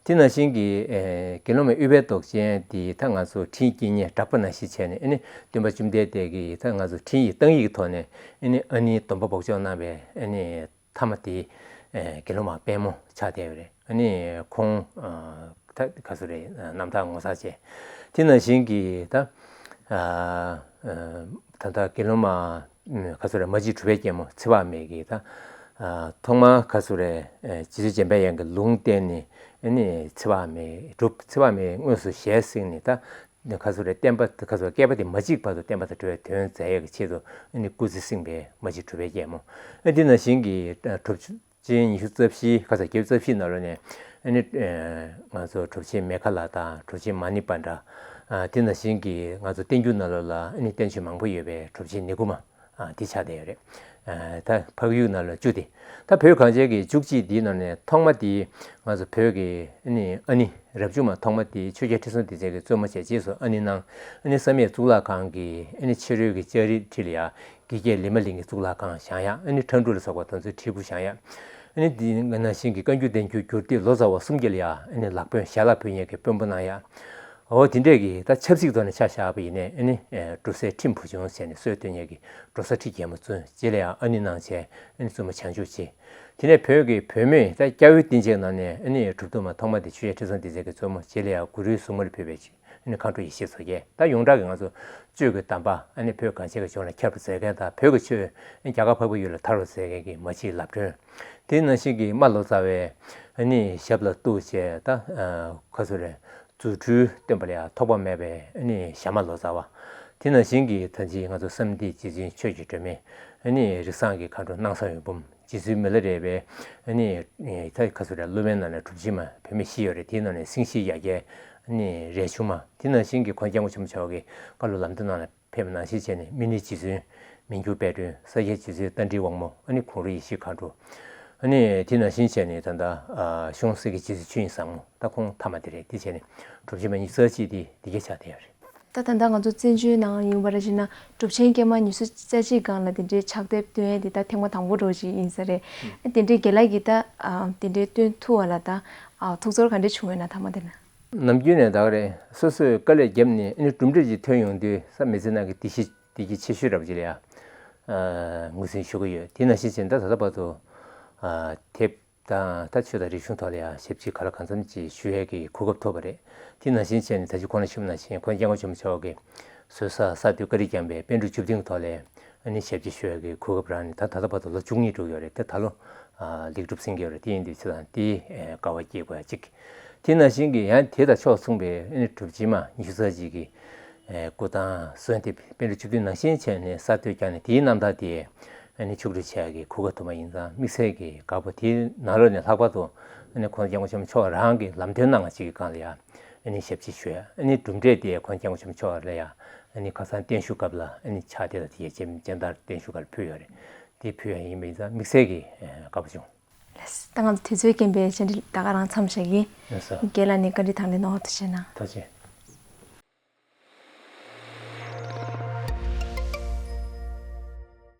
དེ་ནང་བཞིན་གྱི་ཨེ་དགེ་སློང་མ་ཨུཏྤལ་མདོག་ཅན་དེ་ད་ང་ཚོ་འཕྲིན་སྐྱེལ་མཁན་གྲགས་པ་ནང་བཞིན་བྱས་ནས། ཨ་ནི་སྟོན་པ་བཅོམ་ལྡན་འདས་ཀྱིས་ད་ང་ཚོ་འཕྲིན་ཡིག་བཏང་ཡིག་གི་ཐོག་ནས་ཨ་ནི་ཨ་ནིའི་སྡོམ་པ་འབོགས་ཆོག་གནང་བའི་ཨ་ནི་མཐའ་མ་དེ་ཨེ་དགེ་སློང་མ་དཔལ་མོ་ཆགས་བསྡད་ཡོད་རེད། ཨ་ནི་ཁོང་ཨ་ད་ག་ཚོད་རེད། རྣམ་ཐར་ངོ་མཚར་ཆེ། དེ་ནང་བཞིན་གྱི་ད་ཨ་ཨ་ད་ལྟ་དགེ་སློང་མ་ག་ཚོད་རེད། མ་གཅིག་གྲུབ་པའི་རྒྱལ་མོ་ཚེ་དཔག་མེད་ཀྱིས་ད་ཨ་ཐོག་མར་ག་ཚོད་རེད། ཨ་རྗེ་བཙུན་འཇམ་དཔལ་དབྱངས་ཀྱི་ལུང་བསྟན་ནས། ཨ་ནི་ཚེ་དཔག་མེད་གྲུབ། ཚེ་དཔག་མེད་དངོས་སུ་ཞལ་གཟིགས་ནས་ད་ག་ཚོད་རེད། བསྟན་པ་ག་ཚོད་རེད། བསྐལ་པ་འདི་མ་འཇིག་བར་དུ་བསྟན་པ་དང་འགྲོ་བའི་དོན་མཛད་ཡས་ཀྱི་ཆེད་དུ་ཨ་ནི་སྐུ་ཚེ་བསྲིངས་པའི་མ་གཅིག་གྲུབ་པའི་རྒྱལ་མོ། ཨ་འདི་ནང་བཞིན་གྱི་ཨ་གྲུབ་ཆེན་ཉི་ཤུ་རྩ་བཞི། ག་ཚོད། བརྒྱད་ཅུ་རྩ་བཞི་ནང་ལོགས་ནས་ཨ་ནི་ཨ་ང་ཚོ་གྲུབ་ཆེན་མེ་ཁ་ལ་དང་གྲུབ་ཆེན་མ་ཎི་པཎྜ། ཨ་དེ་ནང་བཞིན་གྱི་ང་ཚོ་བསྟན་འགྱུར་ནང་ལོགས་ལ་ཨ་ནི་བསྟན་བཅོས་མང་པོ་ཡོད་པའི་གྲུབ་ཆེན་ནི་གུ་མ། ཨ་དེ་ཆགས་བསྡད་ཡོད་རེད། ཨ་ད་འཕགས་ཡུལ་ནང་ལ་བཅུ་དེ། ད་བོད་གངས་ཅན་གྱི་བཅུ་གཅིག་འདིའི་ནང་ནས་ཐོག་མ་དེ་ང་ཚོ་བོད་ཀྱི་ཨ་ནི་ཨ་ནི་རབ་བྱུང་མ་ཐོག་མ་དེ་ཆོས་རྒྱལ་ཁྲི་སྲོང་ལྡེ་བཙན་གྱིས་བཙུན་མོ་བྱས། རྗེས་སུ་ཨ་ནི་གནང་། ཨ་ནི་བསམ་ཡས་གཙུག་ལག་ཁང་གི་ཨ་ནི་ཕྱི་རོལ་གྱི་ལྕགས་རིའི་འཁྲིས་ལ་ཡང་དགེ་རྒྱས་ལི་མ་ལིང་གི་གཙུག་ལག་ཁང་བཞེངས་ཡག་ཨ་ནི་ཁྲ་འབྲུག་ལ་སོགས་པ་དེ་ཚོའི་ཁྲིའུ་བཞེངས་ཡག་ཨ་ནི་འདི་ནང་བཞིན་གྱི་བཀའ་འགྱུར་བསྟན་འགྱུར་བསྒྱུར་བསྡུས་ལོ་ཙཱ་བ་གསུམ་གྱིས་ལ་ཡང་ཨ་ནི་ལག་དཔོན་ཞལ་ལག་ཕུལ་མཁན་གྱི་དཔོན་པོ་གནང་ཡག་འོ་དེ་འདྲས་ཀྱི་ད་ཆབ་སྲིད་ཐོག་ནས་ཆ་བཞག་པ་ཡིན་ནའི་ཨ་ནི་ཨེ་འབྲུག་སྲས་ཁྲི་འབུམ་ཆུང་ཟེར་ནས་སྲོལ་གཏོད་མཁན་གྱི་འབྲུག་གསར་ཁྲི་རྒྱལ་མོ་བཙུན། རྗེས་ལ་ཡང་ཨ་ནི་གནང་བྱས་ཨ་ནི་བཙུན་མོ་བྱང་ཆུབ་རྗེ། དེ་ནས་བོད་ཀྱི་བུད་མེད་ད་སྐྱ་བོའི་བསྟན་བཅོས་ནང་ནས་ཨ་ནི་གྲུབ་ཐོབ་མ་ཐོག་མ་དེ་ཆོས་རྒྱལ་ཁྲི་སྲོང་ལྡེ་བཙན་གྱི་བཙུན་མོ། རྗེས་ལ་ཡང་གུ་རུའི་གཟུངས་མར་ཕུལ་བའི་ཨ་ནི་མཁའ་འགྲོ་ཡེ་ཤེས་མཚོ་རྒྱལ། ད་ཡོངས་གྲགས་ཀྱི་ང་ཚོ་གཅོད་ཀྱི་གདམས་པ། ཨ་ནི་བོད་གངས་ཅན་གྱི་ལྗོངས་ལ་ཁྱབ་པར་མཛད་མཁན་དང་། བོད་ཀྱི་ཆོས་རྒྱ་གར་འཕགས་པའི་ཡུལ་ལ་དར་བར་མཛད་མཁན་གྱི་མ་གཅིག་ལབ་སྒྲོན། དེ་ནང་བཞིན་གྱི་རྨ་ལོ་ཙཱ་བའི་ཨ་ནི་ཞབས་ལ་གཏུགས་བྱས། ད་ཨ་ག་ཚོད་རེད། རྫུ་འཕྲུལ་སྟོན་པ་ལ་ཡང་ཐོགས་པ་མེད་པའི་ཨ་ནི་ཞྭ་དམར་ལོ་ཙཱ་བ། དེ་ནང་བཞིན་གྱི་ད་ཅི་ང་ཚོ་བསམ་འདས་རྗེ་བཙུན་ཆོས་ཀྱི་སྒྲོན་མེ། ཨ་ནི་རིགས་བཟང་གི་མཁའ་འགྲོ་སྣང་བཟང་འོད་འབུམ། རྗེ་བཙུན་མི་ལ་རས་པའི་ཨ་ནི་ད་ག་ཚོད་རེད། སློབ་དཔོན་ནང་ནས་གྲུབ་ཆེན་མ་བུད་མེད་བཞི་ཡོད་རེད། དེའི་ནང་ནས་སེང་བཞིའི་ཡ་གྱལ་ཨ་ནི་རས་ཆུང་མ། དེ་ནང་བཞིན་གྱི་ཁོང་སྐྱབས་མགོན་ཆེན་པོ་མཆོག་གི་བཀའ་སློབ་ལམ་སྟོན་གནང་ནས་ཕེབས་པ་ནང་བཞིན་བྱས་ནས་སྨན་གླིང་རྗེ་བཙུན་མི་འགྱུར་དཔལ་སྒྲོན། ས་སྐྱའི་རྗེ་བཙུན་རྟ་མགྲིན་དབང་མོ། ཨ་ནི་གུང་རུ་ཡེ་ཤེས་མཁའ་འགྲོ། ཨ་ནི་དེ་ནང་བཞིན་བྱས་ནས་ད་ལྟ་ཨ་གཤོང་གསེར་གྱི་རྗེ་བཙུན་ཆོས་དབྱིངས་བཟང་མོ། ད་ཁོང་མཐའ་མ་དེ་རེད། དེ་བྱས་ནས་གྲུབ་ཆེན་མ་ཉི་ཤུ་རྩ་གཅིག་དེ་འདི་ག་ཆགས་བསྡད་ཡོད་རེད། ད་ད་ལྟ་ང་ཚོ་བཙན་བྱོལ་ནང་ཡིན་པ་རེད་བྱས་ན་གྲུབ་ཆེན་སྐྱེས་མ་ཉི་ཤུ་རྩ་གཅིག་སྒང་ལ་དེ་འདྲའི་ཕྱག་དེབ་སྟོན་ཡས་དེ་ད་ཐེངས་མ་དང་པོ་འདྲ་ཅིག་ཡིན་ས་རེད། ཨ་དེ་འདྲའི་རྒན་ལགས་ཀྱིས་ད་ཨ་དེ་འདྲའི་སྟོན་ཐུབ་པ་ལ་ད་ཨ་ཐུགས་ཚོར་ག་འདྲ་བྱུང་ཡོད་ན། མཐའ་མ་དེ་ན། ནམ་རྒྱུན་ནས་ད་ག་རེད། སོ་སོས་དཀའ་ལས་བརྒྱབ་ནས་ཨ་ནི་གྲུབ་འབྲས་ཅིག་ཐོན་ཡོང་དུས་ས་མི་ཚེ་ནང་གི་བདེ་སྐྱིད་བདེ་སྐྱིད་ཆེ་ཤོས་འདྲ་པོ་ཅིག་ལ་ཡ་ཨ་ངོས་འཛིན་ཞུ་གི་ཡོད། དེ་ནང་བཞིན་བྱས་ད་ད་ལྟ་བར་དུ་ཨ་དེབ་དང་ད་ཆོས་དང་རིག་གཞུང་ཐོག་ལ་ཡ་ཞབས་ཕྱི་ག་ལ་གང་འཚམ་ཅིག་ཞུ་ཡས་ཀྱི་གོ་སྐབས་ཐོབ་པ་རེད། དེ་ནང་བཞིན་བྱས་ནས་ད་ཅི་གོང་ལ་ཞུས་པ་ནང་བཞིན་ཁོང་སྐྱབས་མགོན་ཆེན་པོ་མཆོག་གིས་བཟོ་གསར་གསར་གཏོད་བཀའ་དྲིན་བསྐྱངས་པའི་པཎ་གྲུབ་བཅུ་བདུན་གྱི་ཐོག་ལ་ཨ་ནི་ཞབས་ཕྱི་ཞུ་ཡས་ཀྱི་གོ་སྐབས་རག་ནས་ད་ད་ལྟ་བར་དུ་ལོ་བཅུ་གཉིས་འགྲོ་གི་ཡོད་རེད། དེ་ད་ལོ་ཨ་ལེགས་གྲུབ་ཟིན་གྱི་ཡོད་རེད། དེ་ཡིན་དུས་ཚེ་དང་དེ་ཨ་དགའ་བ་སྐྱེ་དགོས་ཡ་གཅིག་དེ་ནང་བཞིན་གྱི་ཡང་དེ་དང་ཕྱོགས་མཚུངས་པའི་ཨ་ནི་གྲུབ་ཆེན་མ་ཉི་ཤུ་རྩ་གཅིག་གི་ཨ་སྐུ་ཐང་གསོལ་འདེབས་པཎ་གྲུབ་བཅུ་བདུན་ནང་བཞིན་བྱས་ནས་གསར་གཏོད་བསྐྱངས་ནས་དེའི་རྣམ་ཐར་དེ་ཨ་ནི་ཕྱོགས་སྒྲིག་བྱེད་ཡ་གི་གོ་སྐབས་ཐོབ་པ་ཡིན་ཙང་དམིགས་བསལ་གྱི་དགའ་པོ། དེའི་ནང་ལོགས་ནས་ལྷག་པར་དུ་ ཨ་ནི་ཁོང་སྐྱབས་མགོན་ཆེན་པོ་མཆོག་རང་གི་ལམ་སྟོན་གནང་བ་ཅིག་གི་སྒང་ལ་ཡ་ཨ་ནི་ཞབས་ཕྱི་ཞུས། ཨ་ནི་གྲུབ་འབྲས་དེ་ཁོང་སྐྱབས་མགོན་ཆེན་པོ་མཆོག་ལ་ཡ་ཨ་ནི་ཁ་སང་བརྟན་བཞུགས་སྐབས་ལ་ཨ་ནི་ཕྱག་དེ་དང་དེ་ཡ་སྦྱིན་སྦྱིན་བདག་བརྟན་བཞུགས་སྒང་ལ་ཕུལ་ཡོད་རེད། དེ་ཕུལ་ཡ་ཡིན་པ་ཡིན་ཙང་དམིགས་བསལ་གྱི་ཨ་དགའ་པོ་བྱུང་། ལགས་སོ། ད་ང་ཚོ་དུས་ཚོད་རྐྱེན་པས་བཅར་འདྲི་ད་ག་རང་མཚམས་བཞག་གི་ཡིན། ལགས་སོ། རྒན་ལགས་ནས་བཀའ་འདྲི་དང་ལེན་གནང་བ་ཐུགས་རྗེ་གནང་། ཐུགས་རྗེ་ཆེ།